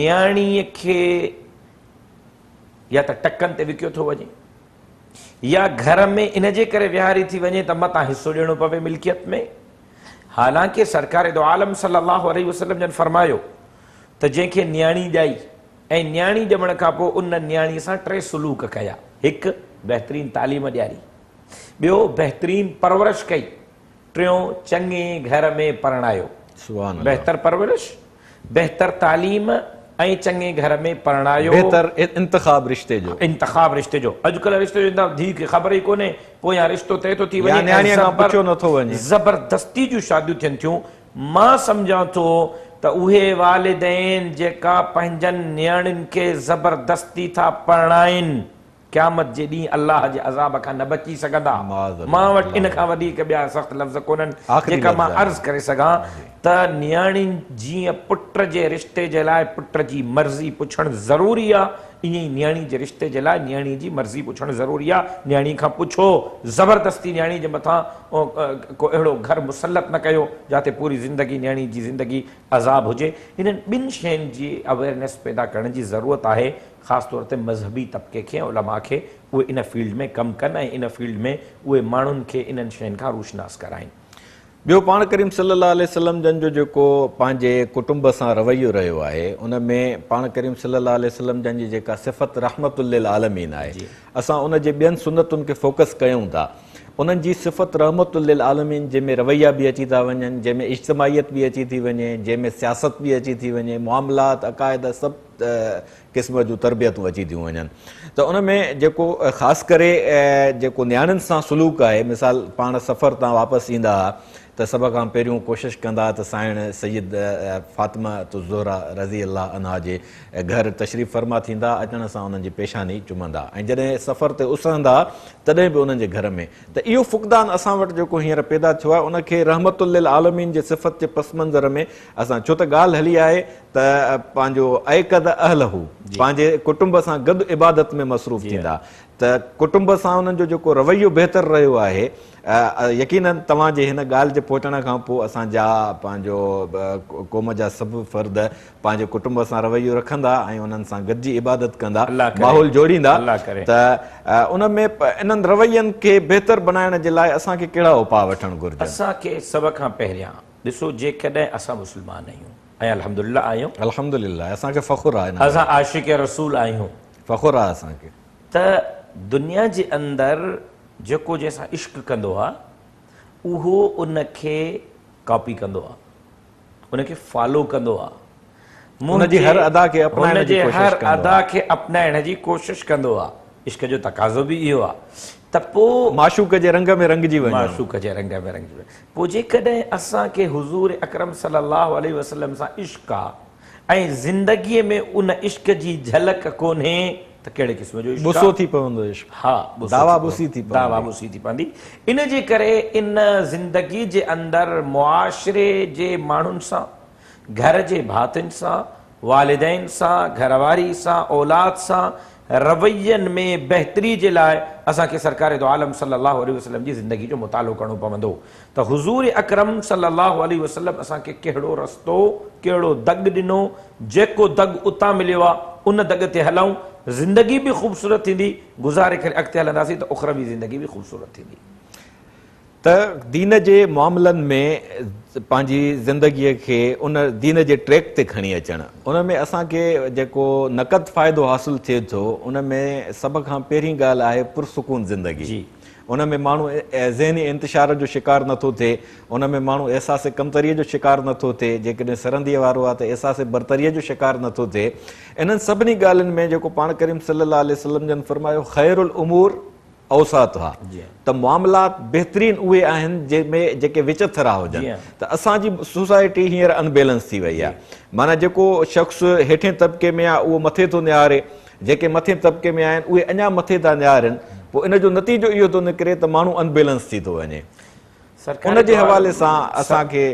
نياڻيء کي يا ته ٽڪن تي وڪيو ٿو وڃي يا گهر ۾ ان جي ڪري ويهاري ٿي وڃي ته متان حصو ڏيڻو پوي ملڪيت ۾. حالانڪه سرڪار دو عالم صلي الله عليه وسلم جن فرمايو ته جنهن کي نياڻي ڄائي ۽ نياڻي ڄمڻ کان پوء ان نياڻي سان ٽي سلوڪ ڪيا، هڪ بهترين تعليم ڏياري، ٻيو بهترين پرورش ڪئي، ٽيون چڱي گهر ۾ پرڻايو. بهتر پرورش، بهتر تعليم ۽ چڱي گهر ۾ پرڻايو. بهتر انتخاب رشتي جو. انتخاب رشتي جو. اڄڪلهه رشتي جو انتخاب ڌيء کي خبر ئي ڪونهي، پويان رشتو طئي ٿو ٿي وڃي يا نياڻيء کان پڇيو نٿو وڃي. زبردستي جون شاديون ٿين ٿيون. مان سمجهان ٿو ته اهي والدين جيڪا پنهنجن نياڻين کي زبردستي ٿا پرڻائين، قيامت جي ڏينهن الله جي عذاب کان نه بچي سگهندا. مان وٽ ان کان وڌيڪ ٻيا سخت لفظ ڪونهن جيڪا مان عرض ڪري سگهان ته نياڻين جيئن پٽ جي رشتي جي لاء پٽ جي مرضي پڇڻ ضروري آ ائين ئي نياڻي جي رشتي جي لاء نياڻي جي مرضي پڇڻ ضروري آ. نياڻي کان پڇو، زبردستي نياڻي جي مٿان ڪو اهڙو گهر مسلط نه ڪيو جاتي پوري زندگي نياڻي جي زندگي عذاب هجي. انهن ٻن شين جي اويئرنيس پيدا ڪرڻ جي ضرورت آهي. خاص طور تي مذهبي طبقي کي ۽ علماء کي اهي ان فيلڊ ۾ ڪم ڪن ۽ ان فيلڊ ۾ اهي ماڻهن کي انهن شين کان روشناس ڪرائين. ٻيو پاڻ ڪريم صلي الله عليه وسلم جن جو جيڪو پنهنجي ڪٽنب سان رويو رهيو آهي ان ۾ پاڻ ڪريم صلي الله عليه وسلم جن جي جيڪا صفت رحمت للعالمين آهي اسان ان جي ٻين سنتن کي فوڪس ڪيون ٿا. انهن جي صفت رحمت للعالمين جنهن ۾ رويا به اچي ٿا وڃن، جنهن ۾ اجتماعيت به اچي ٿي وڃي، جنهن ۾ سياست به اچي ٿي وڃي، معاملات، عقائد سڀ قسم جون تربيتون اچي ٿيون وڃن ته ان ۾ جيڪو خاص ڪري جيڪو نياڻين سان سلوڪ آهي، مثال پاڻ سفر تان واپس ايندا ها ته سڀ کان پهريون ڪوشش ڪندا ته سائڻ سيد فاطمه الزهره رضي الله عنها جي گهر تشريف فرما ٿيندا، اچڻ سان انهن جي پيشاني چمندا ۽ جڏهن سفر تي اسهندا تڏهن به انهن جي گهر ۾. ته اهو فقدان اسان وٽ جيڪو هينئر پيدا ٿيو آهي ان کي رحمت للعالمين جي صفت جي پس منظر ۾ اسان ڇو ته ڳالهه هلي آهي ته پنهنجو ايقظ اهله پنهنجي ڪٽنب سان گڏ عبادت ۾ مصروف ٿيندا ته ڪٽنب سان انهن جو جيڪو رويو بهتر رهيو آهي يقيناً توهان جي هن ڳالهه جي پهچڻ کان پوء اسان جا پنهنجو قوم جا سڀ فرد پنهنجي ڪٽنب سان رويو رکندا ۽ انهن سان گڏجي عبادت ڪندا ماحول جوڙيندا ته ان ۾ انهن روين کي بهتر بنائڻ جي لاء اسان کي ڪهڙا اپاء وٺڻ گهرجن؟ اسان کي سڀ کان پهريان ڏسو جيڪڏهن اسان مسلمان آهيون ۽ الحمدلله آهيون. الحمدلله اسان کي فخر آهي. اسان عاشق رسول آهيون. فخر آهي اسان کي. ته دنيا جي اندر جيڪو جنهن سان عشق ڪندو آ اهو ان کي ڪاپي ڪندو آ ان کي فالو ڪندو آ ان جي هر ادا کي اپنائڻ جي ڪوشش ڪندو آ هن جي هر ادا کي اپنائڻ جي ڪوشش ڪندو آ عشق جو تقاضو به اهو آ ته پو معشوق جي رنگ ۾ رنگجي وڃڻ معشوق جي رنگ ۾ رنگجي وڃڻ پو جيڪڏهن اسان کي حضور اڪرم صلي الله عليه وسلم سان عشق آ ۽ زندگي ۾ ان عشق جي جهلڪ ڪونهي ته ڪهڙي قسم جو عشق آ؟ ٻسو ٿي پوندو عشق. ها دعويٰ ٻسي ٿي پوندي. دعويٰ ٻسي ٿي پوندي. ان جي ڪري ان زندگي جي اندر معاشري جي ماڻهن سان، گهر جي ڀاتين سان، والدين سان، گهر واري سان، اولاد سان روين ۾ بهتري جي لاء اسان کي سرڪار دو عالم صلي الله عليه وسلم جي زندگي جو مطالعو ڪرڻو پوندو ته حضور اڪرم صلي الله عليه وسلم اسان کي ڪهڙو رستو، ڪهڙو دڳ ڏنو، جيڪو دڳ اتان مليو آ ان دڳ تي هلون، زندگي به خوبصورت ٿيندي، گذاري ڪري اڳتي هلنداسين ته اخروي زندگي به خوبصورت ٿيندي. ته دين جي معاملن ۾ پنهنجي زندگيء کي ان دين جي ٽريڪ تي کڻي اچڻ، ان ۾ اسان کي جيڪو نقد فائدو حاصل ٿئي ٿو ان ۾ سڀ کان پهرين ڳالهه آهي پرسڪون زندگي. ان ۾ ماڻهو ذهني انتشار جو شڪار نٿو ٿئي، ان ۾ ماڻهو احساس ڪمتريء جو شڪار نٿو ٿئي، جيڪڏهن سرنديء وارو آهي ته احساس برتريء جو شڪار نٿو ٿئي. انهن سڀني ڳالهين ۾ جيڪو پاڻ ڪريم صلي الله عليه وسلم جن فرمايو خير الامور اوساطها ته معاملات بهترين اهي آهن جنهن ۾ جيڪي وچٿرا هجن ته اسان جي سوسائٽي هينئر ان بيلنس ٿي وئي آهي معنيٰ جيڪو شخص هيٺين طبقي ۾ آهي اهو مٿي ٿو نهاري جيڪي مٿين طبقي ۾ آهن اهي اڃا مٿي ٿا نهارين پوء ان جو نتيجو اهو ٿو نڪري ته ماڻهو ان بيلنس ٿي ٿو وڃي ان جي حوالي سان اسان کي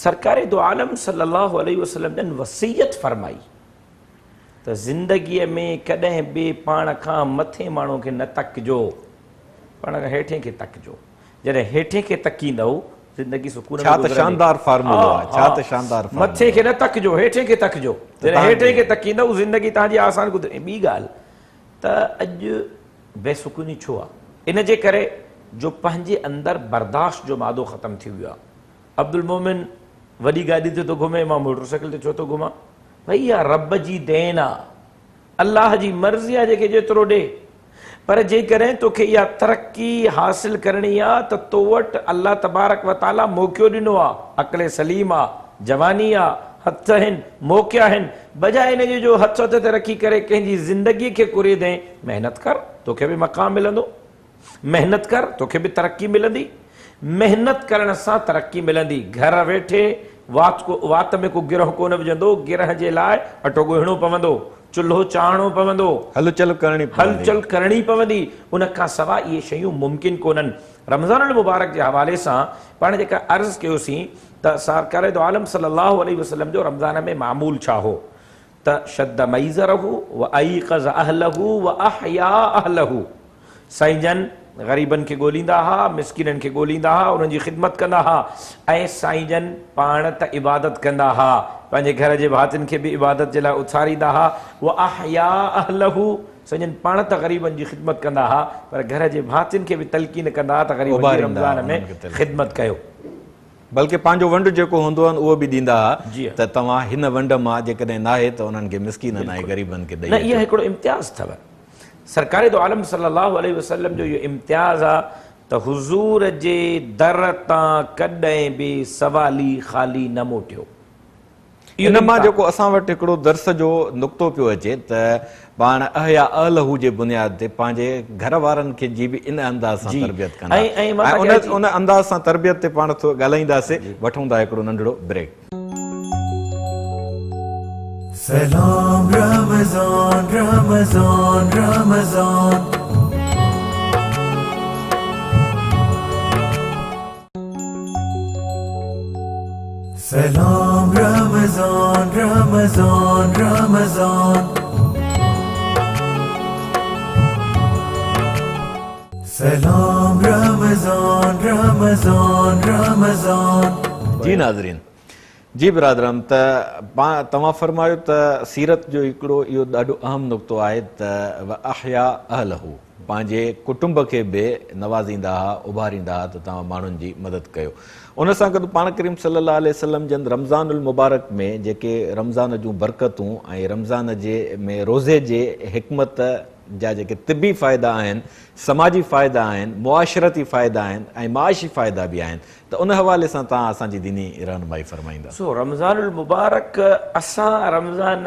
سرڪار دو عالم صلي الله عليه وسلم جن وصيت فرمائي ته زندگيء ۾ ڪڏهن به پاڻ کان مٿين ماڻهو کي نه تڪجو، پاڻ کان هيٺين کي تڪجو. جڏهن هيٺين کي تڪيندؤ زندگي سڪون ۾ ڇا ته گذرندي. شاندار فارمولو آهي، ڇا ته شاندار فارمولو. مٿين کي نه تڪجو، هيٺين کي تڪجو. جڏهن هيٺين کي تڪيندؤ زندگي توهان جي آسان گذرندي. ٻي ڳالهه ته اڄ بي سڪوني ڇو آهي؟ ان جي ڪري جو پنهنجي اندر برداشت جو مادو ختم ٿي ويو آهي. عبدالمومن وڏي گاڏي تي ٿو گهمي، مان موٽر سائيڪل تي ڇو ٿو گهمان؟ ڀئي اها رب جي دين آ، الله جي مرضي آ جيڪي جيترو ڏي، پر جيڪڏهن توکي اها ترقي حاصل ڪرڻي آ ته تو وٽ الله تبارڪ و تعاليٰ موقعو ڏنو آ، عقل سليم آ، جواني آ، هٿ آهن، موقعا آهن، بجاء ان جي جو هٿ هٿ تي رکي ڪري ڪنهن جي زندگي کي ڪريدين، محنت ڪر، توکي به مقام ملندو. محنت ڪر توکي به ترقي ملندي. محنت ڪرڻ سان ترقي ملندي. گهر ويٺي وات وات ۾ ڪو گرهه ڪونه وجهندو، گرهه جي لاء اٽو ڳوهڻو پوندو، چلهو چاڙهڻو پوندو، هلچل ڪرڻي پوندي. هلچل ڪرڻي پوندي. ان کان سواء اهي شيون ممڪن ڪونهن. رمضان المبارڪ جي حوالي سان پاڻ جيڪا عرض ڪيوسين ته سرڪار دو عالم صلي الله عليه وسلم جو رمضان ۾ معمول ڇا هو؟ ته شد مئزره وايقظ اهله واحيا اهله سائين جن غريبن کي ڳوليندا ها، مسڪينن کي ڳوليندا ها، انهن جي خدمت ڪندا ها ۽ سائين جن پاڻ ته عبادت ڪندا ها، پنهنجي گهر جي ڀاتين کي به عبادت جي لاء اٿاريندا ها، واحيا اهله سائين جن پاڻ ته غريبن جي خدمت ڪندا ها پر گهر جي ڀاتين کي به تلقين ڪندا ها ته غريبن جي رمضان ۾ خدمت ڪيو. بلڪه پنهنجو ونڊ جيڪو هوندو هن اهو به ڏيندا ها ته توهان هن ونڊ مان جيڪڏهن ناهي ته انهن کي مسڪينن ۽ غريبن کي ڏئي اچو. نه اها هڪڙو امتياز اٿو. सरकार दो आलम सल्लल्लाहु अलैहि वसल्लम जो इहो इम्तियाज़ आहे त हुज़ूर जे दर तां कॾहिं बि सवाली ख़ाली न मोटियो। इन मां जेको असां वटि हिकिड़ो दर्स जो नुक़्तो पियो अचे त पाण अहया अहलहू जे बुनियाद ते पंहिंजे घर वारनि खे जी बि इन अंदाज़ सां तरबियत कंदा ऐं उन अंदाज़ सां तरबियत ते पाण थोरो ॻाल्हाईंदासीं। वठूं था हिकिड़ो नंढड़ो ब्रेक। सलाम रमज़ान रमज़ान रमज़ान। सलाम रमज़ान रमज़ान रमज़ान। सलाम रमज़ान रमज़ान रमज़ान। जी नाज़रीन, जी बिरादरम, त तव्हां फ़रमायो त सीरत जो हिकिड़ो इहो ॾाढो अहम नुक़्तो आहे त व अहया अहलहू, पंहिंजे कुटुंब खे बि नवाज़ींदा हुआ, उभारींदा हुआ त तव्हां माण्हुनि जी मदद कयो। उन सां गॾु पाण करीम सल्लल्लाहु अलैहि वसल्लम जन रमज़ानुल मुबारक में जेके रमज़ान जूं बरकतूं ऐं रमज़ान जे में रोज़े जे हिकमत जा जेके तिबी फ़ाइदा आहिनि, समाजी फ़ाइदा आहिनि, मुआशरती फ़ाइदा आहिनि ऐं माशी फ़ाइदा बि आहिनि, त उन हवाले सां तव्हां असांजी दीनी रहनुमाई फ़रमाईंदा। सो रमज़ानुल मुबारक असां रमज़ान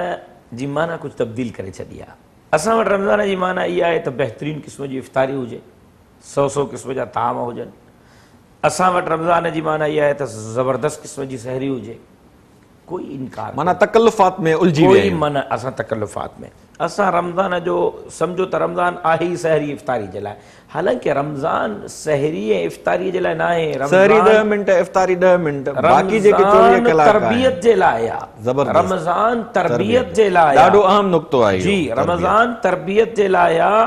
जी माना कुझु तब्दील करे छॾी आहे। असां वटि रमज़ान जी माना इहा आहे त बहितरीन क़िस्म जी इफ़्तारी हुजे, 100-100 क़िस्म जा ताम हुजनि। असां वटि रमज़ान जी माना इहा आहे त ज़बरदस्त क़िस्म जी सहरी हुजे। कोई इनकार माना तकल्लुफ़ात में उलझी कोई माना असां तकल्लुफ़ात में असां रमज़ान जो सम्झो त रमज़ान आहे ई सहरी इफ़्तारी जे लाइ, हालांकि रमज़ान सहरी ऐं इफ़्तारी जे लाइ न आहे। सहरी 10 मिंट, इफ़्तारी 10 मिंट, बाक़ी जेके 24 कलाक तरबियत जे लाइ आहे। रमज़ान तरबियत जे लाइ ॾाढो अहम नुक़्तो आहे। जी, रमज़ान तरबियत जे लाइ आहे।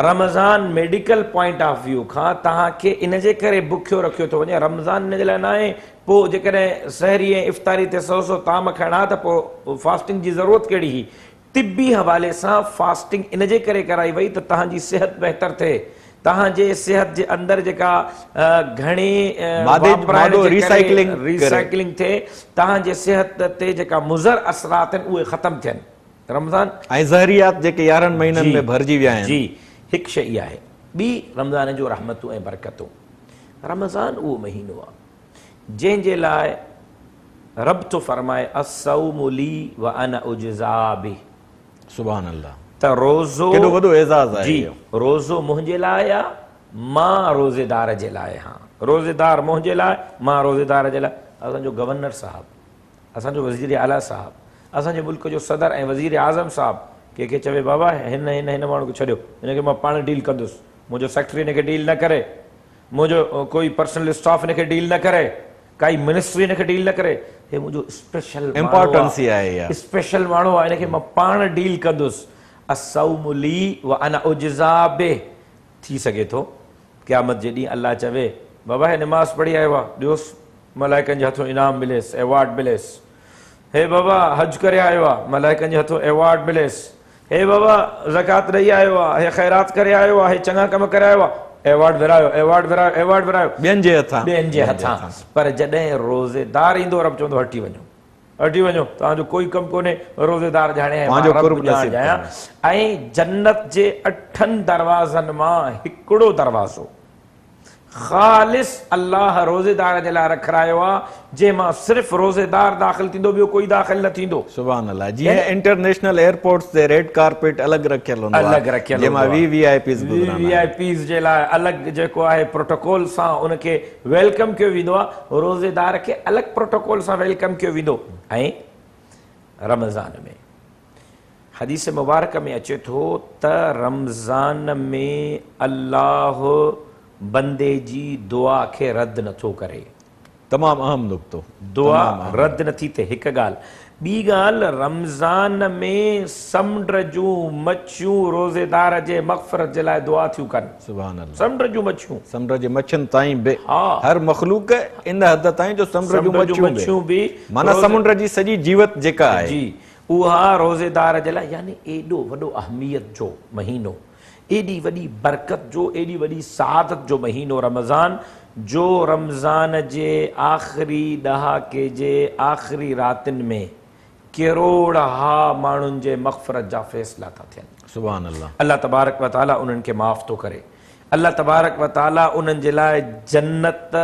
Ramzan medical point of view खां तव्हांखे इन जे करे बुखियो रखियो थो वञे, रमज़ान इन जे लाइ न आहे। पोइ जेकॾहिं सहरी ऐं इफ़्तारी ते 100-100 ताम खाइणा त पोइ फास्टिंग जी ज़रूरत कहिड़ी हुई? तिबी हवाले सां फास्टिंग इन जे करे कराई वई त तव्हांजी सिहत बहितर थिए, तव्हांजे सिहत जे अंदरि जेका घणे रिसाइकलिंग थिए, तव्हांजे सिहत ते जेका मुज़र असरात आहिनि उहे ख़तमु थियनि। रमज़ान ऐं ज़हरियात जेके 11 महीननि में भरिजी विया आहिनि। जी, हिकु शइ इहा आहे। ॿी रमज़ान जो रहमतूं ऐं बरकतूं। रमज़ान उहो महीनो आहे जंहिंजे लाइ रब थो फरमाए अस्सौमु ली व अना उजज़ा बिhi। सुभान अल्लाह। त रोज़ो केॾो वॾो एज़ाज़ आहे जी। रोज़ो मुंहिंजे लाइ आहे, मां रोज़ेदार जे लाइ आहियां। रोज़ेदार मुंहिंजे लाइ, मां रोज़ेदार जे लाइ। असांजो गवर्नर साहब, असांजो वज़ीर आला साहब, असांजे मुल्क जो सदर ऐं वज़ीर आज़म साहब कंहिंखे चवे बाबा हिन हिन हिन माण्हू खे छॾियो, हिनखे मां पाण डील कंदुसि, मुंहिंजो सेक्रेटरी हिनखे डील न करे, मुंहिंजो कोई पर्सनल स्टाफ हिनखे डील न करे, काई मिनिस्ट्री हिनखे डील न करे, हे मुंहिंजो स्पेशल इम्पोर्टेंस आहे, स्पेशल माण्हू आहे, हिनखे मां पाण डील कंदुसि। अस्सौमु ली व अना उजज़ा बिhi। थी सघे थो क़यामत जे ॾींहुं अलाह चवे बाबा हे नमाज़ पढ़ी आयो आहे, ॾियोसि मलाइकनि जे हथों इनाम मिलेसि, एवॉर्ड मिलेसि। हे बाबा हज करे आयो आहे, मलाइकनि जे हथों एवॉर्ड मिलेसि। हे बाबा ज़कात ॾेई आयो आहे, हे ख़ैरात करे आयो आहे, हे चङा कम करे आयो आहे, एवॉर्ड विरायो, एवॉर्ड विरायो, एवॉर्ड विरायो, ॿियनि जे हथां, ॿियनि जे हथां। पर जॾहिं रोज़ेदार ईंदो रब चवंदो हटी वञो, हटी वञो, तव्हांजो कोई कमु कोन्हे, रोज़ेदार ॼाणे आहियां। ऐं जन्नत जे 8 दरवाज़नि मां हिकिड़ो दरवाज़ो ख़ालिस अल्लाह रोज़ेदार जे लाइ रखारायो आहे, जंहिं मां सिर्फ़ु रोज़ेदार दाख़िल थींदो, ॿियो कोई दाख़िल न थींदो। सुभान अल्लाह। जीअं इंटरनेशनल एयरपोर्ट्स ते रेड कारपेट अलॻि रखियल हूंदो आहे, अलॻि रखियल जंहिं मां VVIPs गुज़रंदा आहिनि, VVIPs जे लाइ अलॻि जेको आहे प्रोटोकॉल सां उनखे welcome कयो वेंदो आहे, रोज़ेदार खे अलॻि प्रोटोकॉल सां welcome कयो वेंदो। ऐं रमज़ान में हदीस मुबारक में अचे थो त रमज़ान में अल्लाह बंदे जी दुआ खे रद्द नथो करे। तमामु अहम नुक़्तो, दुआ रद्द नथी थिए। हिकु ॻाल्हि। ॿी ॻाल्हि, रमज़ान में समुंड जूं मच्छियूं रोज़ेदार जे मग़फ़िरत जे लाइ दुआ थियूं कनि। सुभान अल्लाह। समुंड जूं मच्छियूं, समुंड जे मच्छियुनि ताईं बि, हा, हर मख़लूक इन हद ताईं जो समुंड जूं मच्छियूं बि, माना समुंड जी सॼी जीवत जेका आहे जी, उहा रोज़ेदार जे लाइ, यानी एॾो वॾो अहमियत जो महीनो, एॾी वॾी बरकत जो, एॾी वॾी सआदत जो महीनो रमज़ान, जो रमज़ान जे आख़िरी ॾहाके जे आख़िरी रातिनि में ڪروڙها ماڻهن جي مغفرت جا فيصلا ٿا ٿين. سبحان الله. الله تبارڪ و تعالي انهن کي معاف ٿو ڪري. الله تبارڪ و تعالي انهن جي لاء جنت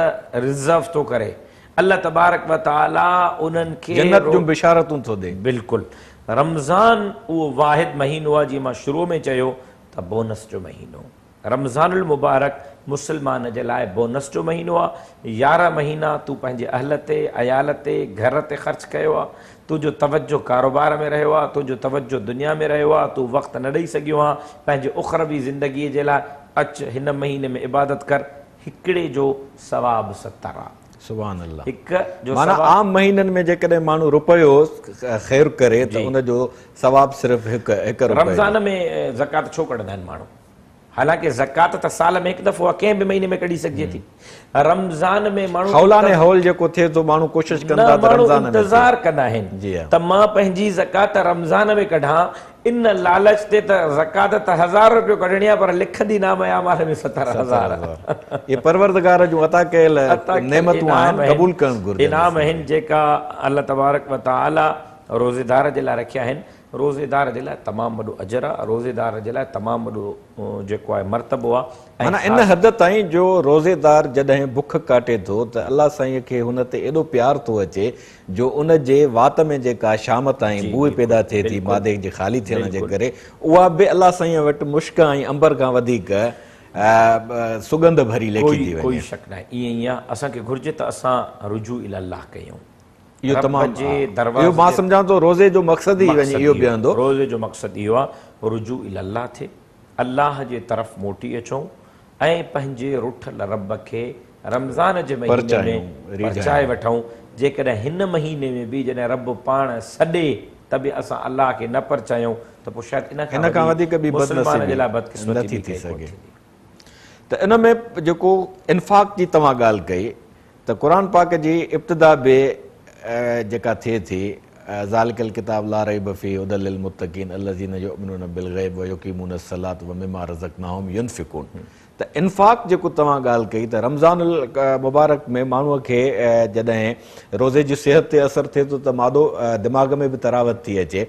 رزرو ٿو ڪري. الله تبارڪ و تعالي انهن کي جنت جون بشارتون ٿو ڏي. بلڪل. رمضان اهو واحد مهينو آهي جيئن مان شروع ۾ چيو ته بونس جو مهينو. رمضان المبارڪ مسلمان جي لاء بونس جو مهينو آ. 11 مهينا تون پنهنجي اهل تي، عيال تي، گهر تي خرچ ڪيو آ. تنهنجو توجه ڪاروبار ۾ رهيو آ، تنهنجو توجه دنيا ۾ رهيو آ، تون وقت نه ڏئي سگهيو آن پنهنجي اخروي زندگيء جي لاء. اچ هن مهيني ۾ عبادت ڪر، هڪڙي جو ثواب 70 آ. سبحان الله. هڪ جو معنيٰ ثواب. عام مهينن ۾ جيڪڏهن ماڻهو رپيو خير ڪري ته ان جو ثواب صرف هڪ رپئي. رمضان ۾ زڪوات ڇو ڪڍندا آهن ماڻهو؟ حالانڪه زڪوات ته سال ۾ هڪ دفعو آهي، ڪنهن به مهيني ۾ ڪڍي سگهجي ٿي. رمضان ۾ ماڻهو حولان حول جيڪو ٿئي ٿو ماڻهو ڪوشش ڪن ٿا ته رمضان ۾ انتظار ڪندا آهن ته مان پنهنجي زڪوات رمضان ۾ ڪڍان، ان لالچ تي ته زڪوات ته 1000 رپيو ڪڍڻي آهي پر لکندي نامه اعمال ۾ 70,000. اهي پروردگار جون عطا ڪيل نعمتون آهن، قبول ڪرڻ گهرجن. انعام آهن جيڪا الله تبارڪ و تعالي روزيدار جي لاء رکيا آهن. روزيدار جي لاء تمام وڏو اجر آهي، روزيدار جي لاء تمام وڏو جيڪو آهي مرتبو آهي. معنيٰ ان حد تائين جو روزيدار جڏهن بک ڪاٽي ٿو ته الله سائين کي هن تي ايڏو پيار ٿو اچي جو ان جي وات ۾ جيڪا شام تائين بوء پيدا ٿئي ٿي مادي جي خالي ٿيڻ جي ڪري، اها به الله سائين وٽ مشڪ ۽ عنبر کان وڌيڪ سڳنڌ ڀري ليکي ٿي وڃي. ڪوئي شڪ ناهي، ائين ئي آهي. اسان کي گهرجي ته اسان رجوع الي الله ڪيون. اهو تمام اهو مان سمجهان ٿو روزي جو مقصد ئي وڃي اهو بيهندو. روزي جو مقصد اهو آهي رجوع الي الله ٿئي، الله جي طرف موٽي اچون ۽ پنهنجي رٺل رب کي رمضان جي مهيني ۾ پرچائي وٺون. جيڪڏهن هن مهيني ۾ به جڏهن رب پاڻ سڏي ته به اسان الله کي نه پرچايون ته پوء شايد ان کان وڌيڪ ٻي مسلمان جي لاء بدقسمتي نٿي ٿي سگهي. ته ان ۾ جيڪو انفاق جي توهان ڳالهه ڪئي ته قرآن پاڪ جي ابتدا به جيڪا ٿئي ٿي ذالڪ الڪتاب لا ريب فيه هدي للمتقين الذين يؤمنون بالغيب ويقيمون الصلاة ومما رزقناهم ينفقون. ته انفاق جيڪو توهان ڳالهه ڪئي ته رمضان المبارڪ ۾ ماڻهوء کي جڏهن روزي جي صحت تي اثر ٿئي ٿو ته مادو دماغ ۾ به تراوت ٿي اچي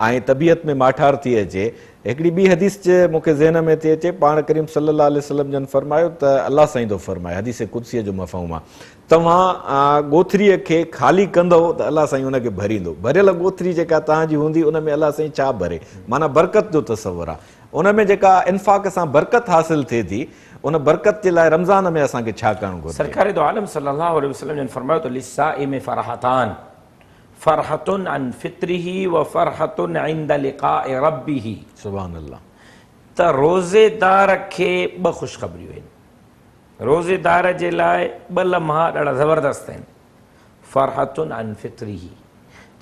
۽ طبيعت ۾ ماٺار ٿي اچي. هڪڙي ٻي حديث مون کي ذهن ۾ ٿي اچي، پاڻ ڪريم صلي الله عليه وسلم جن فرمايو ته الله سائين ٿو فرمائي، حديث قدسيء جو مفهوم آهي، توهان ڳوٿريء کي خالي ڪندؤ ته الله سائين ان کي ڀريندو. ڀريل ڳوٿري جيڪا توهان جي هوندي ان ۾ الله سائين ڇا ڀري؟ معنيٰ برڪت جو تصور آهي. ان ۾ جيڪا انفاق سان برڪت حاصل ٿئي ٿي، ان برڪت جي لاء رمضان ۾ اسان کي ڇا ڪرڻ گهرجي؟ سرڪار دو عالم صلي الله عليه وسلم جن فرمايو ته للصائم فرحتان، فرحة عن فطره وفرحة عند لقاء ربه. سبحان الله. ته روزيدار کي ٻه خوشخبريون آهن. روزيدار جي لاء ٻه لمحا ڏاڍا زبردست آهن. فرحة عن فطره،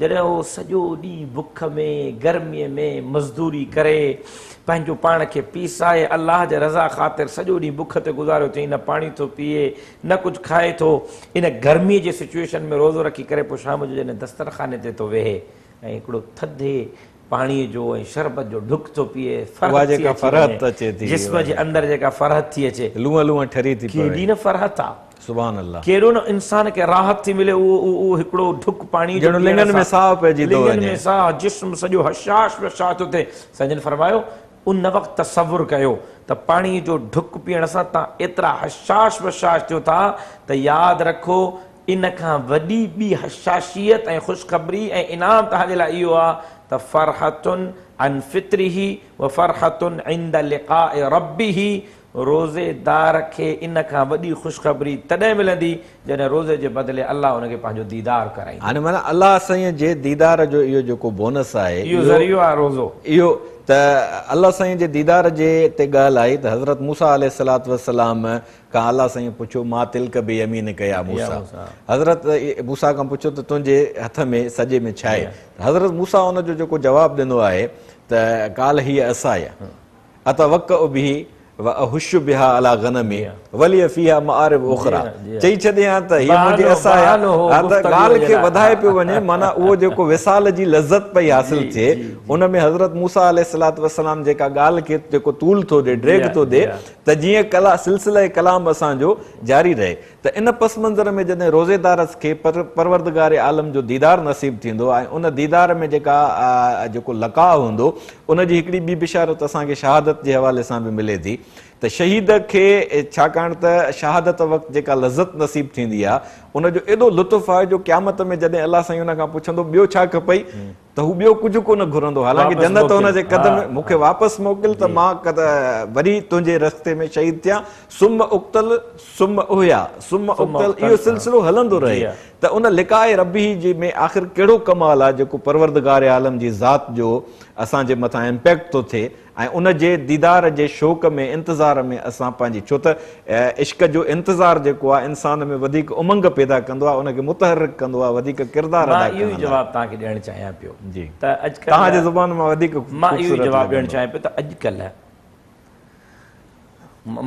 جڏهن هو سڄو ڏينهن بک ۾ گرميء ۾ مزدوري ڪري پنهنجو پاڻ کي پيسائي الله جي رضا خاطر سڄو ڏينهن بک تي گذاريو اٿئي، نه پاڻي ٿو پيئي نه ڪجهه کائي ٿو، ان گرميء جي سچوئيشن ۾ روزو رکي ڪري پوء شام جو جڏهن دسترخاني تي ٿو ويهي ۽ هڪڙو ٿڌي پاڻيء جو ۽ شربت جو ڍڪ ٿو پيئي، اها جيڪا فرحت اچي ٿي، جسم جي اندر جيڪا فرحت ٿي اچي، لونء لونء ٺري ٿي پوي، ڪيڏي نه فرحت آ، سبحان الله، ڪيڏو نه انسان کي راحت ٿي ملي، اهو هڪڙو ڍڪ پاڻيء جو ڄڻ لڱن ۾ ساهه پئجي ٿو وڃي، لڱن ۾ ساهه، جسم سڄو هشاش بشاش ٿو ٿئي. سائين جن فرمايو، ان وقت تصور ڪيو ته پاڻيء جو ڍڪ پيئڻ سان تان ايترا هشاش بشاش ٿيو ٿا ته ياد رکو ان کان وڏي ٻي حشاشيت ۽ خوشخبري ۽ انعام توهان جي لاء اهو آهي ته فرحة عن فطره وفرحة عند لقاء ربه، روزيدار کي ان کان وڏي خوشخبري تڏهن ملندي جڏهن روزي جي بدلي الله ان کي پنهنجو ديدار ڪرائيندو. هاڻي معنيٰ الله سائين جي ديدار جو اهو جيڪو بونس آهي، اهو ذريعو آهي روزو. اهو ته الله سائين جي ديدار جي تي ڳالهه آئي ته حضرت موسيٰ عليه الصلوة والسلام کان الله سائين پڇيو ما تلڪ بيمينڪ يا موسيٰ، حضرت موسيٰ کان پڇيو ته تنهنجي هٿ ۾ سڄي ۾ ڇا آهي؟ حضرت موسيٰ ان جو جيڪو جواب ڏنو آهي ته قال هي عصاي اتوڪأ به واهش بها علي غنمي ولي فيها مآرب اخريٰ چئي ڇڏي ها ته هيء منهنجي عصا آهي ها ته ڳالهه کي وڌائي پيو وڃي معنيٰ اهو جيڪو وصال جي لذت پئي حاصل ٿئي ان ۾ حضرت موسيٰ عليه الصلوة والسلام جيڪا ڳالهه کي جيڪو طول ٿو ڏي ڊيگهه ٿو ڏي ته جيئن ڪلا سلسله ڪلام اسان جو جاري رهي ته ان پس منظر ۾ جڏهن روزيدار کي پروردگار عالم جو ديدار نصيب ٿيندو ۽ ان ديدار ۾ جيڪا جيڪو لقاء هوندو ان جي هڪڙي ٻي بشارت اسان کي شهادت جي حوالي سان به ملي ٿي ته شهيد کي ڇاڪاڻ ته شهادت وقت جيڪا لذت نصيب ٿيندي آهي ان جو ايڏو لطف آهي جو قيامت ۾ جڏهن الله سائين ان کان پڇندو ٻيو ڇا کپئي ته هو ٻيو ڪجهه ڪونه گهرندو حالانڪه جنت هن جي قد ۾ مون کي واپس موڪل ته مان وري تنهنجي رستي ۾ شهيد ٿيان ثم اقتل ثم احيا ثم اقتل اهو سلسلو هلندو رهي ته ان لقاء ربه جي ۾ آخر ڪهڙو ڪمال آهي جيڪو پروردگار عالم جي ذات جو اسان جي مٿان امپيڪٽ ٿو ٿئي ۽ ان جي ديدار جي شوق ۾ انتظار ۾ اسان پنهنجي ڇو ته عشق جو انتظار جيڪو آهي انسان ۾ وڌيڪ امنگ پيدا ڪندو آهي ان کي متحرڪ ڪندو آهي وڌيڪ ڪردار ادا مان اهو ئي ڪرڻ لاء. جواب توهان کي ڏيڻ چاهيان پيو جي ته اڄڪلهه توهان جي زبان مان وڌيڪ مان اهو ئي خوبصورت جواب ڏيڻ لڳندو. چاهيان پيو ته اڄڪلهه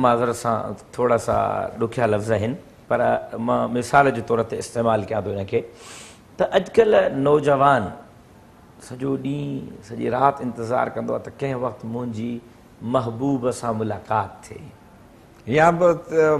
معذرت سان ٿورا سا ڏکيا لفظ آهن پر مان مثال جي طور تي استعمال ڪيان ٿو ان کي ته اڄڪلهه نوجوان سڄو ڏينهن سڄي رات انتظار ڪندو آهي ته ڪنهن وقت منهنجي محبوب سان ملاقات ٿئي. يا به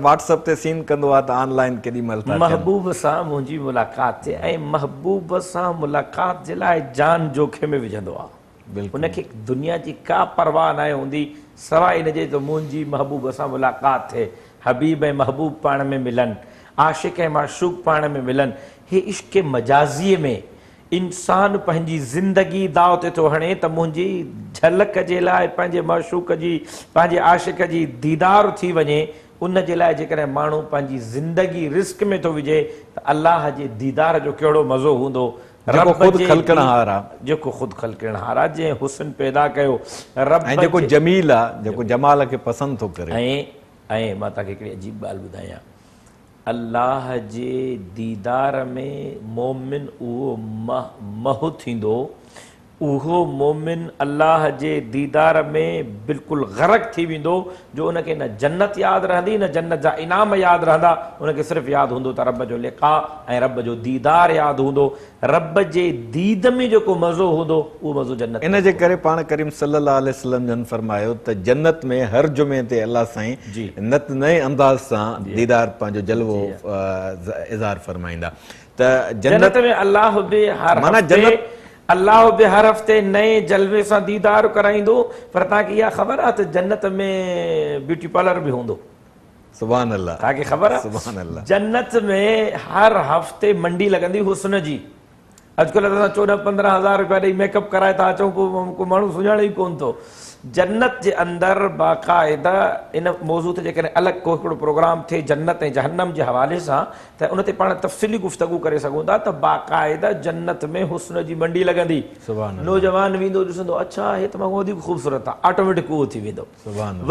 واٽس اپ تي سين ڪندو آهي ته آن لائن ڪيڏي مهل ٿا ٿين. محبوب سان منهنجي ملاقات ٿئي ۽ محبوب سان ملاقات جي لاء جان جوکي ۾ وجهندو آهي. ان کي دنيا جي ڪا پرواهه ناهي هوندي سواء ان جي ته منهنجي محبوب سان ملاقات ٿئي. حبيب ۽ محبوب پاڻ ۾ ملن. عاشق ۽ معشوق پاڻ ۾ ملن. هي عشق مجازيء ۾ انسان پنهنجي زندگي داء تي ٿو هڻي ته منهنجي جهلڪ جي لاء پنهنجي معشوق جي، پنهنجي عاشق جي ديدار ٿي وڃي، ان جي لاء جيڪڏهن ماڻهو پنهنجي زندگي رسڪ ۾ ٿو وجهي ته الله جي ديدار جو ڪهڙو مزو هوندو، جيڪو رب خود جي خلقڻهار آ. جيڪو خود خلقڻهار آ، جنهن حسن پيدا ڪيو، رب ۽ جيڪو جي. جميل آ، جيڪو جمال کي پسند ٿو ڪري. ۽ مان توهان کي هڪڙي عجيب ڳالهه ٻڌايان. الله جي ديدار ۾ مؤمن اهو محو ٿيندو، اهو مؤمن الله جي ديدار ۾ بلڪل غرق ٿي ويندو جو ان کي نه جنت ياد رهندي نه جنت جا انعام ياد رهندا، ان کي صرف ياد هوندو ته رب جو لقاء ۽ رب جو ديدار ياد هوندو، رب جي ديد ۾ جيڪو مزو هوندو اهو مزو جنت ۾ ان جي ڪري پاڻ ڪريم صلي الله عليه وسلم جن فرمايو ته جنت ۾ هر جمعي تي الله سائين نت نئين انداز سان ديدار پنهنجو جلوو اظهار فرمائيندا ته جنت ۾ الله به هر هفتي الله به هر هفتي نئين جلوي سان ديدار ڪرائيندو پر توهان کي اها خبر آهي ته جنت ۾ بيوٽي پارلر به هوندو. سبحان الله توهان کي خبر آ سبحان الله جنت ۾ هر هفتي منڊي لڳندي حسن جي اڄڪلهه ته اسان 14 15 هزار روپيا ڏئي ميڪ اپ ڪرائي ٿا اچون پوء ڪو ماڻهو سڃاڻي ئي ڪونه ٿو جنت جي اندر باقاعده ان موضوع تي جيڪڏهن الڳ ڪو هڪڙو پروگرام ٿئي جنت ۽ جهنم جي حوالي سان ته ان تي پاڻ تفصيلي گفتگو ڪري سگهون ٿا ته باقاعده جنت ۾ حسن جي منڊي لڳندي نوجوان ويندو ڏسندو اڇا هي ته مان کان وڌيڪ خوبصورت آ آٽوميٽڪ اهو ٿي ويندو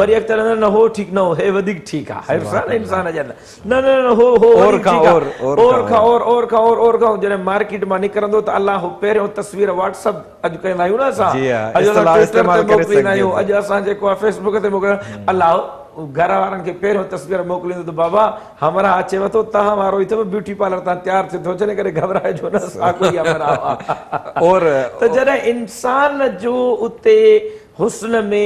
وري اڳتي هلندو نه هو ٺيڪ نه هو هي وڌيڪ ٺيڪ آ حرص آ نه انسان جي اندر نه نه نه هو هو اور کان اور اور کان اور اور کان اور اور کان جڏهن مارڪيٽ مان نڪرندو ته الله هو پهريون تصوير واٽس اپ اڄ ڪندا آهيون نه اسان اڄ اسان ٽوئٽر تي موڪليندا آهيون اڄ اسان جيڪو آ فيسبوڪ تي موڪليندا الله گهر وارن کي پهريون تصوير موڪليندو ته بابا همراهه اچيو ٿو توهان وارو ئي اٿو بيوٽي پارلر تان تيار ٿيو ٿو اچي ان ڪري گهٻرائجو نه ساڳيو ئي همراهه آ اور ته جڏهن انسان جو اتي حسن ۾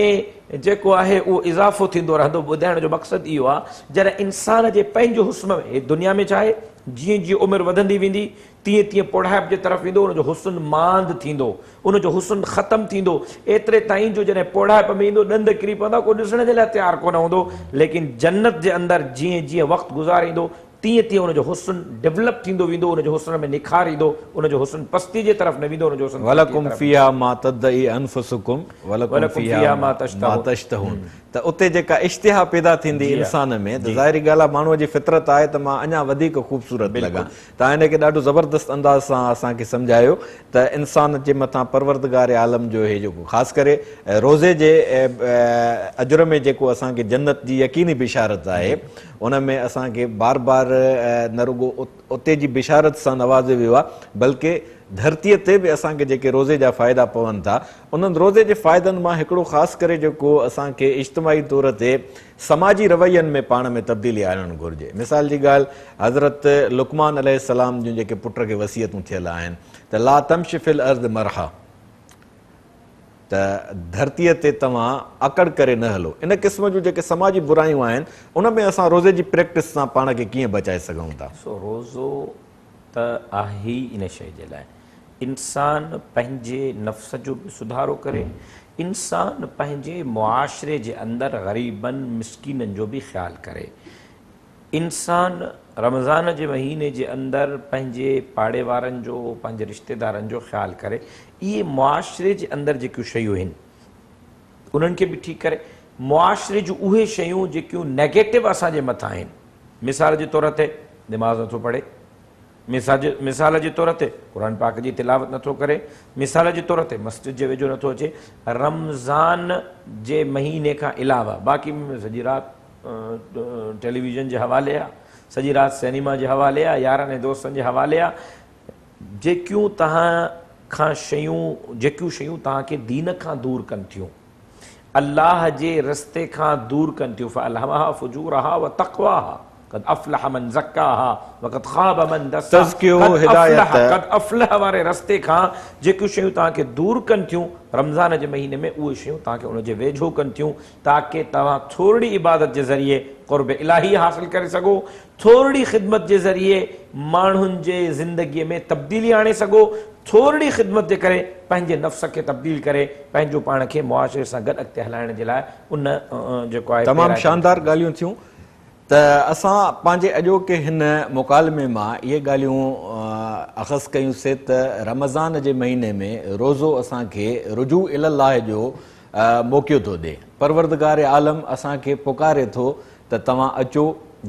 جيڪو آهي اهو اضافو ٿيندو رهندو. ٻڌائڻ جو مقصد اهو آهي جڏهن انسان جي پنهنجو حسن ۾ هي دنيا ۾ ڇا آهي جيئن جيئن عمر وڌندي ويندي تيئن تيئن پوڙهائپ جي طرف ويندو ان جو حسن ماند ٿيندو ان جو حسن ختم ٿيندو ايتري تائين جو جڏهن پوڙهائپ ۾ ايندو ڏند ڪري پوندا ڪو ڏسڻ جي لاء تيار ڪونه هوندو ليڪن جنت جي اندر جيئن جيئن وقت گذاريندو تيئن تيئن ان جو حسن ڊولپ ٿيندو ويندو، ان جو حسن ۾ نکار ايندو، ان جو حسن پستي جي طرف نه ويندو، ان جو حسن ترقي ولڪم طرف فيها ما تدعي انفسڪم ولڪم فيها ما تشتهون ته اتي جيڪا اشتها پيدا ٿيندي انسان ۾ ته ظاهري ڳالهه آهي ماڻهوء جي فطرت آهي ته مان اڃا وڌيڪ خوبصورت لڳان. توهان هن کي ڏاڍو زبردست انداز سان اسان کي سمجهايو ته انسان جي مٿان پروردگار عالم جو هي جيڪو خاص ڪري روزي جي اجر ۾ جيڪو اسان کي جنت جي يقيني بشارت آهي ان ۾ اسان کي بار بار نه رڳو اتي جي بشارت سان نوازيو ويو آهي بلڪه ڌرتيء تي به اسان کي جيڪي روزي جا فائدا پون ٿا، انهن روزي جي فائدن مان هڪڙو خاص ڪري جيڪو اسان کي اجتماعي طور تي سماجي روين ۾ پاڻ ۾ تبديلي آڻڻ گهرجي. مثال جي ڳالهه حضرت لقمان عليه السلام جون جيڪي پٽ کي وصيتون ٿيل آهن ته لا تمش في الارض مرحا ته ڌرتيء تي توهان اڪڙ ڪري نه هلو. ان قسم جون جيڪي سماجي برايون آهن ان ۾ اسان روزي جي پريڪٽس سان پاڻ کي ڪيئن بچائي سگهون ٿا؟ سو روزو ته آهي ئي ان شيء جي لاء. انسان پنهنجي نفس جو به سڌارو ڪري، انسان پنهنجي معاشري جي اندر غريبن مسڪينن جو به خيال ڪري. انسان رمضان جي مهيني جي اندر پنهنجي پاڙي وارن جو، پنهنجي رشتيدارن جو خيال ڪري. اهي معاشري جي اندر جيڪيون شيون آهن انهن کي به ٺيڪ ڪري. معاشري جون اهي شيون جيڪيون نيگيٽو اسان جي مٿان آهن، مثال جي طور تي نماز نٿو پڙهي، مثال جي طور تي قرآن پاڪ جي تلاوت نٿو ڪري، مثال جي طور تي مسجد جي ويجهو نٿو اچي، رمضان جي مهيني کان علاوه باقي سڄي رات ٽيليويزن جي حوالي آ، سڄي رات سئنيما جي حوالي آ، يارن ۽ دوستن جي حوالي آ، جيڪيون توهان کان شيون جيڪيون شيون توهان کي دين کان دور ڪن ٿيون، الله جي رستي کان دور ڪن ٿيون، فالهمها فجورها وتقواها قد افلح من زڪاها وقد خاب من دساها تزڪيو، قد هدايت. افلح قد افلح واري رستي کان جيڪيون شيون توهان کي دور ڪن ٿيون رمضان جي مهيني ۾ اهي شيون توهان کي ان جي ويجهو ڪن ٿيون تاڪه توهان ٿورڙي عبادت جي ذريعي قرب الاهي حاصل ڪري سگهو، ٿورڙي خدمت جي ذريعي ماڻهن جي زندگي ۾ تبديلي آڻي سگهو، ٿورڙي خدمت جي ڪري پنهنجي نفس کي تبديل ڪري پنهنجو پاڻ کي معاشري سان گڏ اڳتي هلائڻ جي لاء ان جيڪو آهي تمام پيرائتو شاندار ڳالهيون ٿيون ته اسان پنهنجي اڄوڪي هن مڪالمي مان اهي ڳالهيون اخذ ڪيون سي ته رمضان جي مهيني ۾ روزو اسان کي رجوع الي الله جو موقعو ٿو ڏي. پروردگار عالم اسان کي پڪاري ٿو ته توهان اچو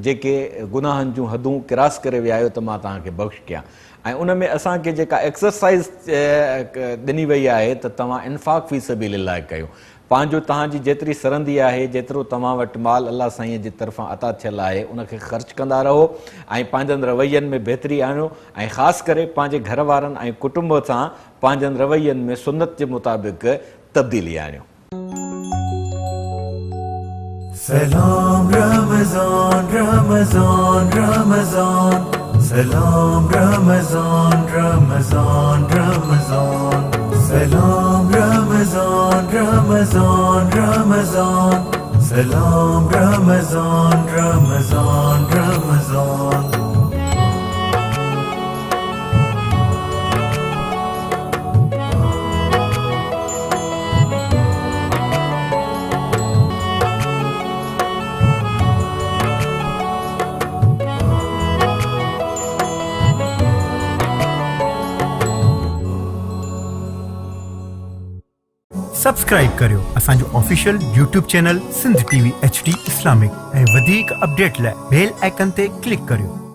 جيڪي گناهن جون حدون ڪراس ڪري ويا آهيو ته مان توهان کي بخش ڪيان ۽ ان ۾ اسان کي جيڪا ايڪسرسائز ڏني وئي آهي ته توهان انفاق في سبيل الله ڪيو پنهنجو توهان جي جيتري سرندي آهي جيترو توهان وٽ مال الله سائين جي طرفان عطا ٿيل آهي ان کي خرچ ڪندا رهو ۽ پنهنجن روين ۾ بهتري آڻيو ۽ خاص ڪري پنهنجي گهر وارن ۽ ڪٽنب سان پنهنجن روين ۾ سنت جي مطابق تبديلي آڻيو. سلام رمضان رمضان رمضان سلام رمضان رمضان رمضان سلام رمضان رمضان رمضان سلام رمضان رمضان رمضان. Subscribe ڪريو اسان جو official YouTube channel Sindh T V H D Islamic ۽ وڌيڪ اپڊيٽ لاء بيل آئيڪن تي ڪلڪ ڪريو.